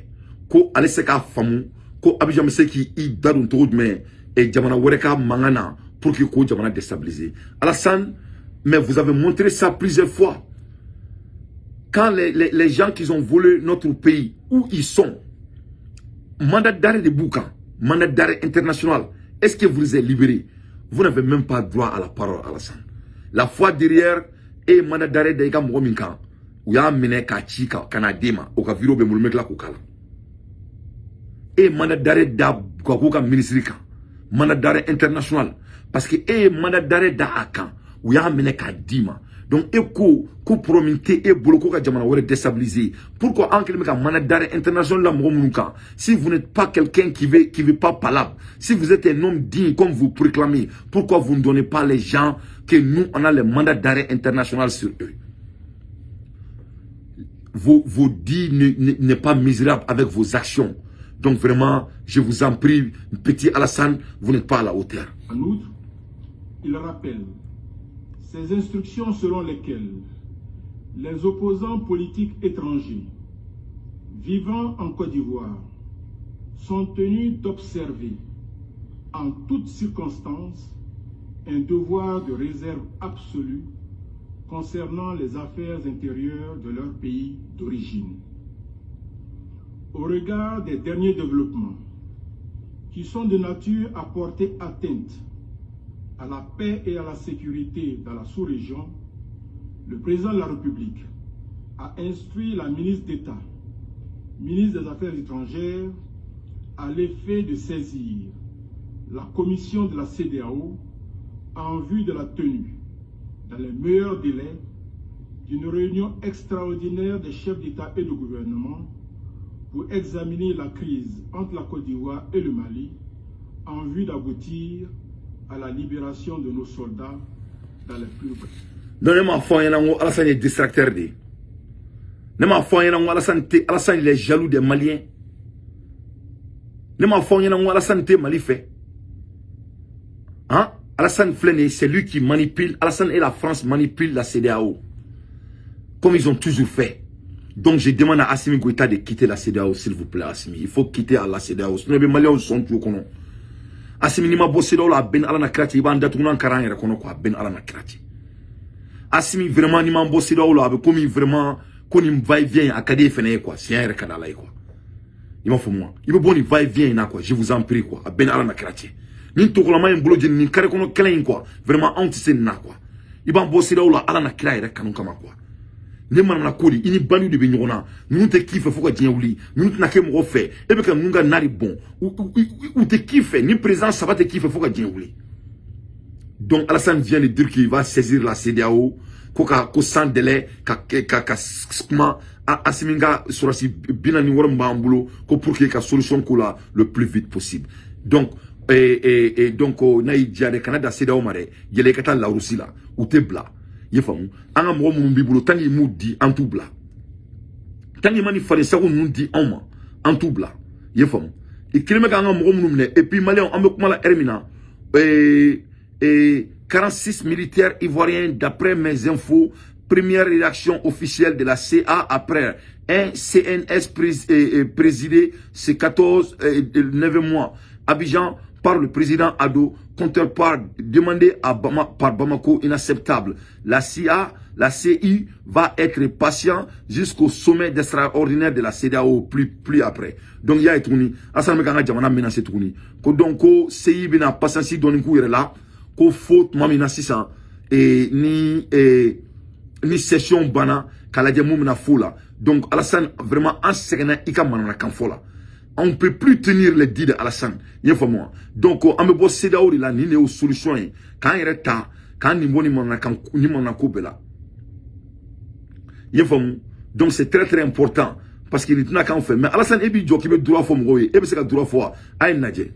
ko ale se k'a faamu ko Abidjan bɛ se k'i da don cogo jumɛn jamana wɛrɛ ka mankan na pour que k'o jamana déstabiliser. Alassane, mais vous avez montré ça plusieurs fois. Quand les gens qui ont volé notre pays, où ils sont, mandat d'arrêt de Boukan, mandat d'arrêt international, est-ce que vous les avez libérés? Vous n'avez même pas droit à la parole, Alassane. La fois derrière, et mandat d'arrêt de mɔgɔ min kan, u y'a minɛ k'a ci ka n'a d'e ma, o ka vidéo bɛ n bolo, n bɛ tila k'o k'a la. E mandat d'arrêt da Gakou ka ministre kan, mandat d'arrêt international, parce que e ye mandat d'arrêt da a kan, u y'a minɛ k'a d'i ma. Donc e ko ko problème tɛ e bolo ko ka jamana wɛrɛ déstabiliser. Pourquoi an kɛlen bɛ ka mandat d'arrêt international la mɔgɔ minnu kan? Si vous n'êtes pas quelqu'un qui veut pas palabre, si vous êtes un homme digne comme vous proclamez, pourquoi vous ne donnez pas les gens que nous on a les mandats d'arrêt international sur eux? Vos dits n'est pas misérable avec vos actions. Donc vraiment, je vous en prie, petit Alassane, vous n'êtes pas à la hauteur.
En outre, il rappelle ces instructions selon lesquelles les opposants politiques étrangers Vivant en Côte d'Ivoire sont tenus d'observer en toutes circonstances un devoir de réserve absolue concernant les affaires intérieures de leur pays d'origine. Au regard des derniers développements qui sont de nature à porter atteinte à la paix et à la sécurité dans la sous-région, le président de la République a instruit la ministre d'État, ministre des Affaires étrangères, à l'effet de saisir la commission de la CEDEAO en vue de la tenue, dans les meilleurs délais, d'une réunion extraordinaire des chefs d'État et de gouvernement pour examiner la crise entre la Côte d'Ivoire et le Mali en vue d'aboutir à la libération de nos soldats dans les plus brefs.
Donc ne m'a fɔ an ɲɛna ko Alassane ye distracteur de ye. Ne m'a fɔ an ɲɛna ko Alassane tɛ, Alassane, il est jaloux des Maliens. Ne m'a fɔ an ɲɛna ko Alassane tɛ Mali fɛ. Hein, Alassane filɛ nin ye, c'est lui qui manipule. Alassane et la France manipulent la CEDEAO comme ils ont toujours fait. Donc je demande à Assimi Goïta de quitter la CEDEAO, s'il vous plaît. Assimi, il faut quitter à la CEDEAO, sinon i bɛ Maliens sɔn tu kɔnɔ. Assimi, n'i ma bɔ CEDEAO la, a bɛɛ ni Ala na kira cɛ, i b'an datugu n'an kɛra an yɛrɛ kɔnɔ quoi. A bɛɛ ni Ala na kira cɛ, Assimi, vraiment, n'i ma bɔ CEDEAO la, a bɛ komi vraiment ko nin va et vient a ka di e fɛnɛ ye quoi. Siɲɛ yɛrɛ ka di Ala ye quoi. I m'a faamu wa? I bɛ bɔ nin va et vient in na quoi, je vous en prie quoi. A bɛɛ ni Ala na kira cɛ, nin togolama in bolo jeni nin carré kɔnɔ kɛlɛ in quoi, vraiment, anw tɛ se nin na quoi. I b'an bɔ CEDEAO la, Ala na kira yɛrɛ kanu kama quoi. Ne manamana ko de, i ni bandiw de bɛ ɲɔgɔn na. Ninnu tɛ k'i fɛ fo ka diɲɛ wuli. Ninnu tɛna kɛ mɔgɔ fɛ. E bɛ ka ninnu ka na de bɔn. U tɛ k'i fɛ. Ni président saba tɛ k'i fɛ fo ka diɲɛ wuli. Donc Alassane vient de dire qu'il va saisir la CEDEAO ko ka ko sans délai ka kuma Assimi ka sɔrɔsi 46 min b'an bolo ko pour que ka solution ko la le plus vite possible. Donc et donc n'a y'i diya dɛ, kana da CEDEAO ma dɛ, yɛlɛ i ka taa Larousse la, u tɛ bila. I ye faamu? An ka mɔgɔ minnu b'i bolo, tant qu'il m'u di, an t'u bila. Tant qu'il ma ni fadensago ninnu di anw ma, an t'u bila. I ye faamu? I kelen bɛ k'an ka mɔgɔ minnu minɛ. Et puis Maliyɛnw, an bɛ kuma la heure min na, 46 militaires ivoiriens, d'après mes infos, première réaction officielle de la CA après un CNS présidé ce 14 9 mois Abidjan par le président Ado, counterpart demandé par Bamako, inacceptable. La CIA, la CI va être patient jusqu'au sommet d'extraordinaire de la CEDEAO plus après. Donc il y a tuguni, Alassane bɛ k'an ka jamana menacer tuguni. Ko donc ko CI bɛna patience dɔɔni k'u yɛrɛ la, ko fo tuma min na sisan ni session banna k'a lajɛ mun bɛna fo la. Donc Alassane, vraiment, an sɛgɛnna i ka manamanakan fɔ la. On ne peut plus tenir les dits de Alassane. I y'a faamu wa? Donc an bɛ bɔ CEDEAO de la, nin de y'o solution ye k'an yɛrɛ ta k'an nin bɔ nin manamanakan ni manamana bɛɛ la. I y'a faamu? Donc c'est très très important parce que nin tɛna k'an fɛ. Mais Alassane, e b'i jɔ k'i bɛ droit fɔ mɔgɔw ye, e bɛ se ka droit fɔ wa? A ye nin lajɛ.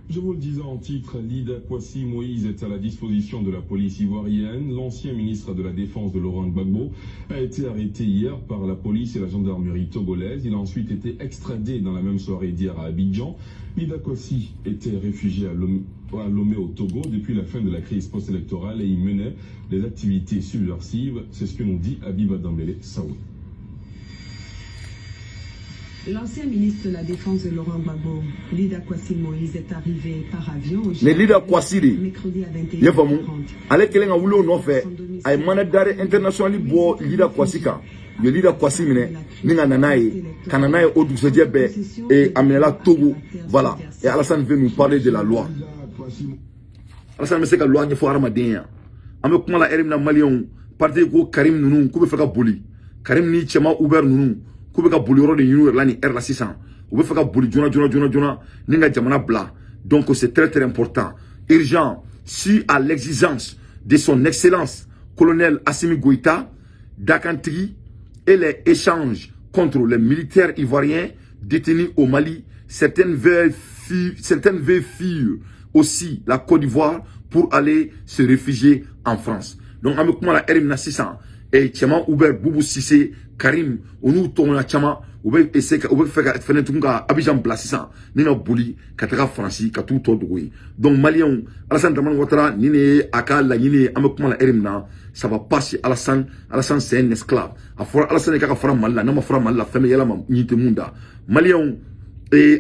Je vous le disais en titre, Lida Kouassi Moïse est à la disposition de la police ivoirienne. L'ancien ministre de la Défense de Laurent Gbagbo a été arrêté hier par la police et la gendarmerie togolaise. Il a ensuite été extradé dans la même soirée d'hier à Abidjan. Lida Kouassi était réfugié à Lomé au Togo depuis la fin de la crise post-électorale et y menait des activités subversives. C'est ce que nous dit Abiba Dambélé Saoui.
L'ancien ministre de la Défense de Laurent Gbagbo, Lida Kouassi Moïse, est arrivé par avion au
Ni Lida Kouassi de
mercredi à
i y'a faamu, ale kɛlen ka wuli o nɔfɛ, a ye mandat d'arrêt international bɔ Lida Kouassi kan. U ye Lida Kouassi minɛ ni ka na n'a ye, ka na n'a ye o dugusɛjɛ bɛɛ et a minɛla Togo. Voilà, et Alassane veut nous parler de la loi. Alassane bɛ se ka loi ɲɛfɔ hadamaden ye. An bɛ kuma la heure min na, Maliyɛnw, parti ko Karim ninnu k'u bɛ fɛ ka boli. Karim ni Cɛma Uber ninnu k'u bɛ ka boli yɔrɔ de ɲini u yɛrɛ la nin heure la sisan. U bɛ fɛ ka boli joona joona joona joona ni ka jamana bila. Donc c'est très très important, urgent, si à l'exigence de son excellence colonel Assimi Goïta Dakantigi et les échanges contre les militaires ivoiriens détenus au Mali, certaines veulent fuir aussi la Côte d'Ivoire pour aller se réfugier en France. Donc an bɛ kuma la heure min na sisan, Cɛman Hubert, Boubou Cissé, Karim, o n'u tɔgɔna caman, u bɛ essayer ka, u bɛ fɛ ka fɛnɛ tuguni ka Abidjan bila sisan ni ka boli ka taga Faransi ka t'u tɔ dogo yen. Donc Maliyɛnw, Alassane Dramane Ouattara, nin de ye a ka laɲini ye. An bɛ kuma la heure min na, ça va pas chez Alassane. Alassane, c'est un esclave. A fɔra Alassane k'a ka fara Mali la, n'a ma fara Mali la, fɛn bɛ yɛlɛma ɲin tɛ mun da. Maliyɛnw,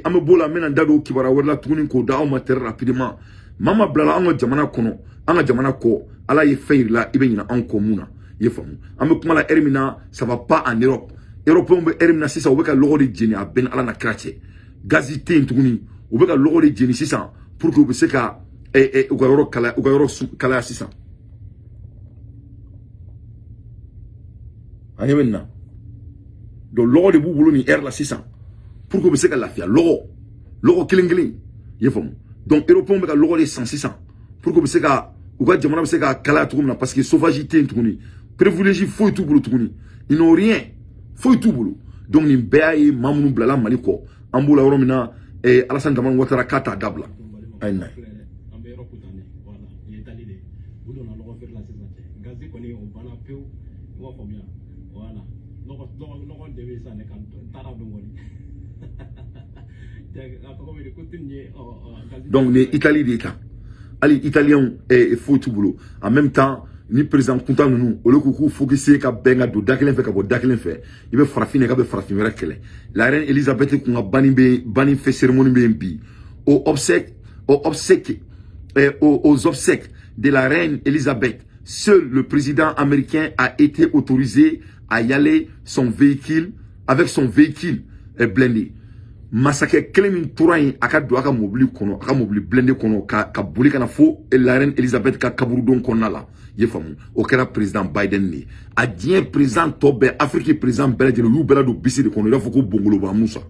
an bɛ b'o la, n bɛna n da don kibaruya wɛrɛ la tuguni k'o da aw ma très rapidement. Maa ma bilala an ka jamana kɔnɔ, an ka jamana kɔ, Ala ye fɛn yir'i la, i bɛ ɲinɛ anw kɔ mun na? I ye faamu? An bɛ kuma la heure min na, ça va pas en Europe. Européens bɛ heure min na sisan, u bɛ ka lɔgɔ de jeni. A bɛɛ ni Ala na kira cɛ, gazi tɛ yen tuguni. U bɛ ka lɔgɔ de jeni sisan pour que u bɛ se ka u ka yɔrɔ kalaya, u ka yɔrɔ kalaya sisan. An ɲɛ bɛ nin na. Donc lɔgɔ de b'u bolo nin heure la sisan pour que u bɛ se ka lafiya. Lɔgɔ, lɔgɔ kelen kelen, i ye faamu? Donc Européens bɛ ka lɔgɔ de san sisan pour que u bɛ se ka u ka jamana bɛ se ka kalaya cogo min na, parce que chauffage tɛ yen tuguni, privilège foyi t'u bolo tuguni, ils n'ont rien, foyi t'u bolo. Donc nin bɛɛ y'a ye maa minnu bilala Mali kɔ. An b'o la yɔrɔ min na, Alassane Dramane Ouattara k'a t'a dabila. A ye na ye.
An bɛ yɔrɔ kutan de, voilà, nin ye Italie de ye. U donna lɔgɔ feere la sisan cɛ, gazi kɔni o banna pewu, i b'a faamuya? Voilà, lɔgɔ lɔgɔ lɔgɔ de bɛ yen sisan dɛ, ka n taara dɔn kɔni. A tɔgɔ bɛ di ko tɛ nin ye gazi.
Donc nin ye Italie de ye tan. Hali Italiyɛnw foyi t'u bolo. En même temps, ni président kuntan ninnu, olu k'u k'u focusser ka bɛn ka don da kelen fɛ ka bɔ da kelen fɛ, i bɛ farafin de ka bɛ farafin wɛrɛ kɛlɛ. La reine Elisabeth kun ka banni bɛ, banni fɛ cérémonie bɛ yen bi. Aux obsèques de la reine Elisabeth, seul le président américain a été autorisé à y aller son véhicule avec son véhicule blindé. Masakɛ kelen min tora yen, a ka don a ka mobili kɔnɔ, a ka mobili blindé kɔnɔ, ka boli ka na fo la reine Elisabeth ka kaburudon kɔnɔna la, i ye faamu? O kɛra président Biden de ye. A diɲɛ président tɔ bɛɛ, Afrique président bɛɛ lajɛlen, u y'u bɛɛ ladon bisi de kɔnɔ, i b'a fɔ ko bongoloba Musa.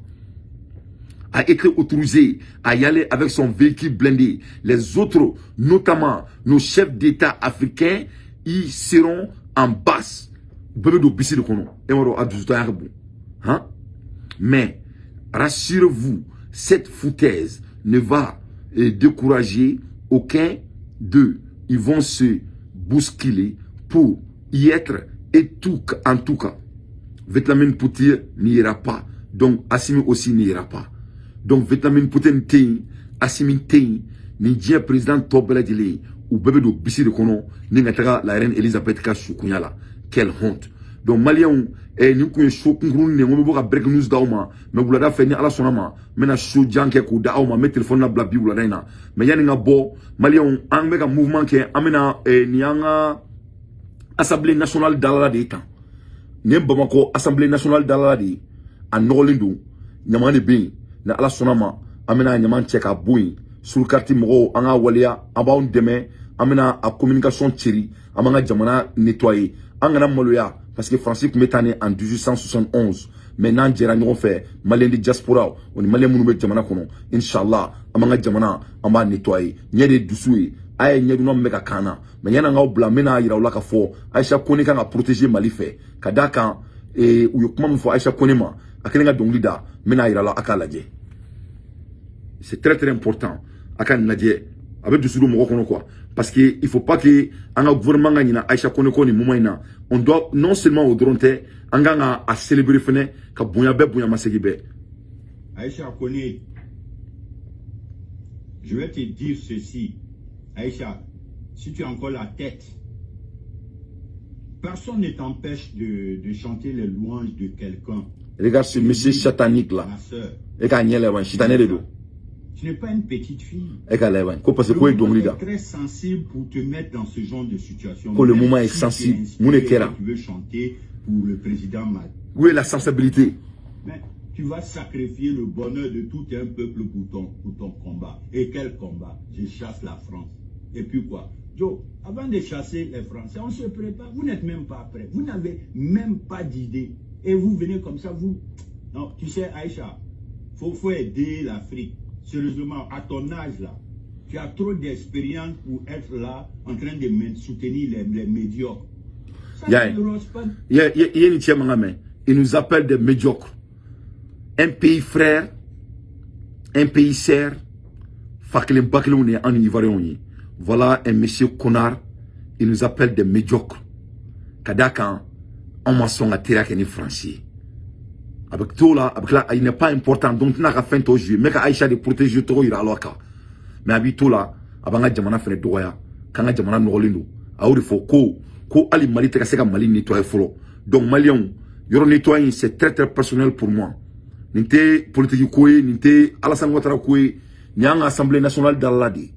A été autorisé à y aller avec son véhicule blindé. Les autres, notamment nos chefs d'État africains, y seront en bus. Bɛɛ bɛ don bisi de kɔnɔ. E m'a dɔn a dusutanya ka bon han. Mais rassurez-vous, cette foutaise ne va décourager aucun d'eux. Ils vont se bousculer pour y être et tout, en tout cas. Vladimir Poutine n'ira pas. Donc Assimi aussi n'ira pas. Donc Vladimir Poutine tɛ yen, Assimi tɛ yen, ni diɲɛ président tɔ bɛɛ lajɛlen, u bɛɛ bɛ don bisi de kɔnɔ ni ka taga la reine Elisabeth ka sukunya la. Quelle honte! Donc Maliyɛnw, nin kun ye show kunkurunin de ye. N ko n bɛ bɔ ka break news d'aw ma, mais wulada fɛ, ni Ala sɔnna ma, n bɛna show jan kɛ k'o da aw ma. N bɛ téléphone labila bi wulada in na. Mais yanni n ka bɔ, Maliyɛnw, an bɛ ka mouvement kɛ. An bɛna nin y'an ka Assemblée nationale dalala de ye tan. Nin ye Bamakɔ Assemblée nationale dalala de ye. A nɔgɔlen don, ɲaman de bɛ yen. Ni Ala sɔnna ma, an bɛna ɲaman cɛ ka bɔ yen. Sur carte mɔgɔw, an ka waleya, an b'anw dɛmɛ, an bɛna a communication ceri, an b'an ka jamana nettoyer. An kana maloya, parce que Faransi tun bɛ taa ni en 1871. Mais n'an jɛra ɲɔgɔn fɛ, Maliyɛn di diaspora o ni Maliyɛn minnu bɛ jamana kɔnɔ, inshallah, an b'an ka jamana, an b'a nettoyer. Ɲɛ de ye dusu ye, a ye ɲɛdunna min bɛ ka kan na. Mais yanni an k'aw bila, n bɛna yira aw la k'a fɔ Aïcha Kone kan ka protéger Mali fɛ, ka d'a kan u ye kuma min fɔ Aïcha Kone ma, a kɛlen ka dɔnkili da. N bɛna yira aw la, a k'a lajɛ. C'est très très important, a ka nin lajɛ. A bɛ dusu don mɔgɔ kɔnɔ quoi, parce que il faut pas que an ka gouvernement ka ɲina Aïcha Kone kɔ nin moment in na. On doit non seulement o dɔrɔn tɛ, an kan ka a célébrer fɛnɛ, ka bonya bɛɛ, bonya masegin bɛɛ.
Aïcha Kone, je vais te dire ceci. Aïcha, si tu as encore la tête, personne ne t'empêche de chanter les louanges de quelqu'un.
Regarde ce monsieur satanique là.
Ma sœur.
E k'a ɲɛ lajɛ, sitanɛ de don.
Tu n'es pas une petite fille.
E k'a lajɛ ko parce que ko ye dɔnkili da.
Le moment est très sensible pour te mettre dans ce genre de situation.
Ko le
Même
moment est
si tu es
sensible.
inspiré
Mun de kɛra?
et tu veux chanter pour le président Mali.
Où est la sensibilité?
Mais tu vas sacrifier le bonheur de tout un peuple pour ton combat. Et quel combat? Je chasse la France. Et puis quoi? Joe, avant de chasser les Français, on se prépare. Vous n'êtes même pas prêts. Vous n'avez même pas d'idée. Et vous venez comme ça, vous... Non, tu sais, Aïcha, il faut aider l'Afrique. Sérieusement, à ton âge là, tu as trop d'expérience pour être là en train de soutenir les médiocres. Ça ne rose pas.
Il nous appelle des médiocres. Un pays frère, un pays sœur, fa kelen ba kelenw de ye an ni Ivoiriens ye. Voilà un monsieur connard, il nous appelle des médiocres. Ka d'a kan Anw ma sɔn ka teriya kɛ ni Faransi ye. A bɛ t'o la, a bɛ tila, il n'est pas important, donc tɛna ka fɛn tɔ jouer. N bɛ ka Aïcha de protéger tɔgɔ yira ala kan, mais a b'i t'o la, a b'an ka jamana fɛnɛ dɔgɔya, k'an ka jamana nɔgɔlen don. A y'o de fɔ ko hali Mali tɛ ka se ka Mali nettoyer fɔlɔ. Donc maliyɛnw, yɔrɔ nettoyer, c'est très très personnel pour moi. Nin tɛ politique ko ye, nin tɛ Alassane Ouattara ko ye, nin y'an ka Assemblée nationale dalala de ye.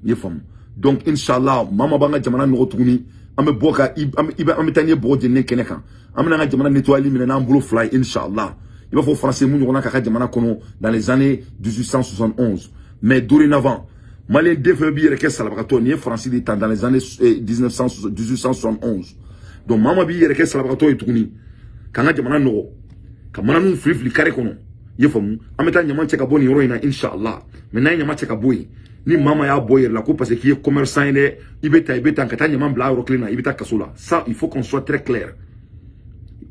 I ye faamu? Donc inshallah, maa ma b'an ka jamana nɔgɔ tuguni, an bɛ bɔ ka an bɛ taa n'i ye bɔgɔ jeninen kɛnɛ kan. An bɛna an ka jamana nettoyer minɛ n'an bolo fila ye, inshallah. I b'a fɔ français mun ɲɔgɔnna k'a ka jamana kɔnɔ dans les années 1871. Mais dorénavant, malien den fɛn b'i yɛrɛ kɛ salabagatɔ, nin ye Faransi de ta dans les années 1871. Donc maa ma b'i yɛrɛ kɛ salabagatɔ ye tuguni k'an ka jamana nɔgɔ, ka mananiw fili fili carré kɔnɔ, i ye faamu? An bɛ taa ɲama cɛ ka bɔ nin yɔrɔ in na, inshallah. Mais n'an ye ɲama cɛ ka bɔ yen, ni maa ma y'a bɔ i yɛrɛ la ko parce que k'i ye commerçant ye dɛ, i bɛ taa i bɛ taa ka taa ɲama bila yɔrɔ kelen na, i bɛ taa kaso la. Ça, il faut qu'on soit très clair,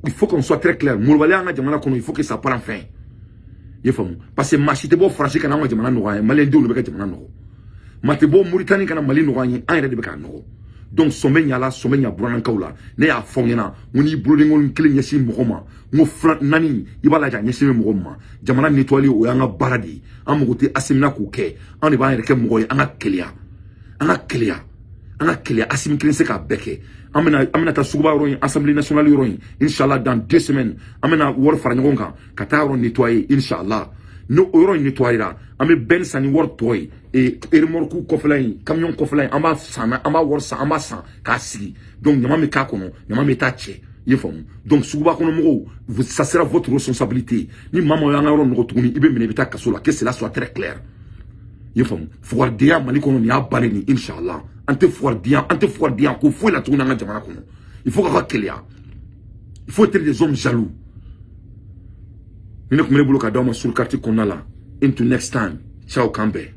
il faut qu'on soit très clair. Molobaliya an ka jamana kɔnɔ, il faut que ça prenne fin, i ye faamu? Parce que maa si tɛ bɔ Faransi ka na an ka jamana nɔgɔ an ye, maliyɛn denw de bɛ ka jamana nɔgɔ. Maa tɛ bɔ Moritani ka na Mali nɔgɔ an ye, an yɛrɛ de bɛ k'a nɔgɔ. Donc sɔn bɛ ɲa la, sɔn bɛ ɲa buranakaw la. Ne y'a fɔ aw ɲɛna, n ko n'i bolodenkɔni kelen ɲɛsin mɔgɔ ma, n ko fila naani i b'a lajɛ a ɲɛsin bɛ mɔgɔ min ma. Jamana nettoyali, o y'an ka baara de ye. An mago tɛ Assimi na k'o kɛ, an de b'an yɛrɛ kɛ mɔgɔ ye. An ka keleya, an ka keleya, an ka keleya. Assimi kelen se k'a bɛɛ kɛ. An bɛna taa suguba yɔrɔ in, Assemblée nationale yɔrɔ in, inshallah, dans 2 semaines an bɛna wari fara ɲɔgɔn kan ka taa yɔrɔ nettoyer, inshallah. N'o o yɔrɔ in nettoyera, an bɛ bɛn san ni wari tɔ ye, et remorque kɔfɛla in, camion kɔfɛla in, an b'a san, an b'a wari san, an b'a san k'a sigi. Donc ɲama bɛ k'a kɔnɔ, ɲama bɛ taa cɛ, i ye faamu? Donc suguba kɔnɔ mɔgɔw, ça sera votre responsabilité. Ni maa ma y'an ka yɔrɔ nɔgɔ tuguni, i bɛ minɛ, i bɛ taa kaso la. Que cela soit très clair, i ye faamu? Fugaridenya Mali kɔnɔ, nin y'a bannen nin, inshallah. An tɛ fugaridenya, an tɛ fugaridenya ko foyi la tuguni an ka jamana kɔnɔ. Il faut k'a ka keleya, il faut être des hommes jaloux. Ni ne tun bɛ ne bolo ka d'aw ma sur carte kɔnɔna la. Into next time, ciao, k'an bɛn.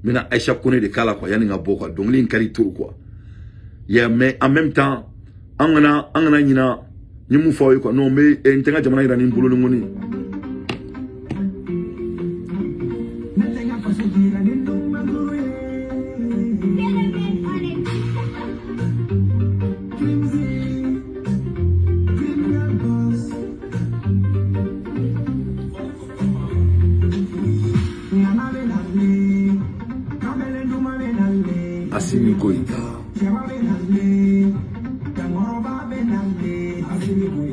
N bɛna Aïcha Kone de k'a la quoi, yanni n ka bɔ quoi. Dɔnkili in ka di trop quoi. Yeah, mais en même temps, an kana ɲina n ye mun fɔ aw ye quoi. Non, n bɛ n tɛ n ka jamana yira ni n bolo ni ŋɔni.
Ne tɛ n ka faso jira ni numankuru ye. Kimzi, criminal boss. Nana bɛ nalen, kamalen duman bɛ nalen.
Assimi Goïta.
Cɛba bɛ nalen, dankɔrɔba bɛ nalen. Assimi Goïta.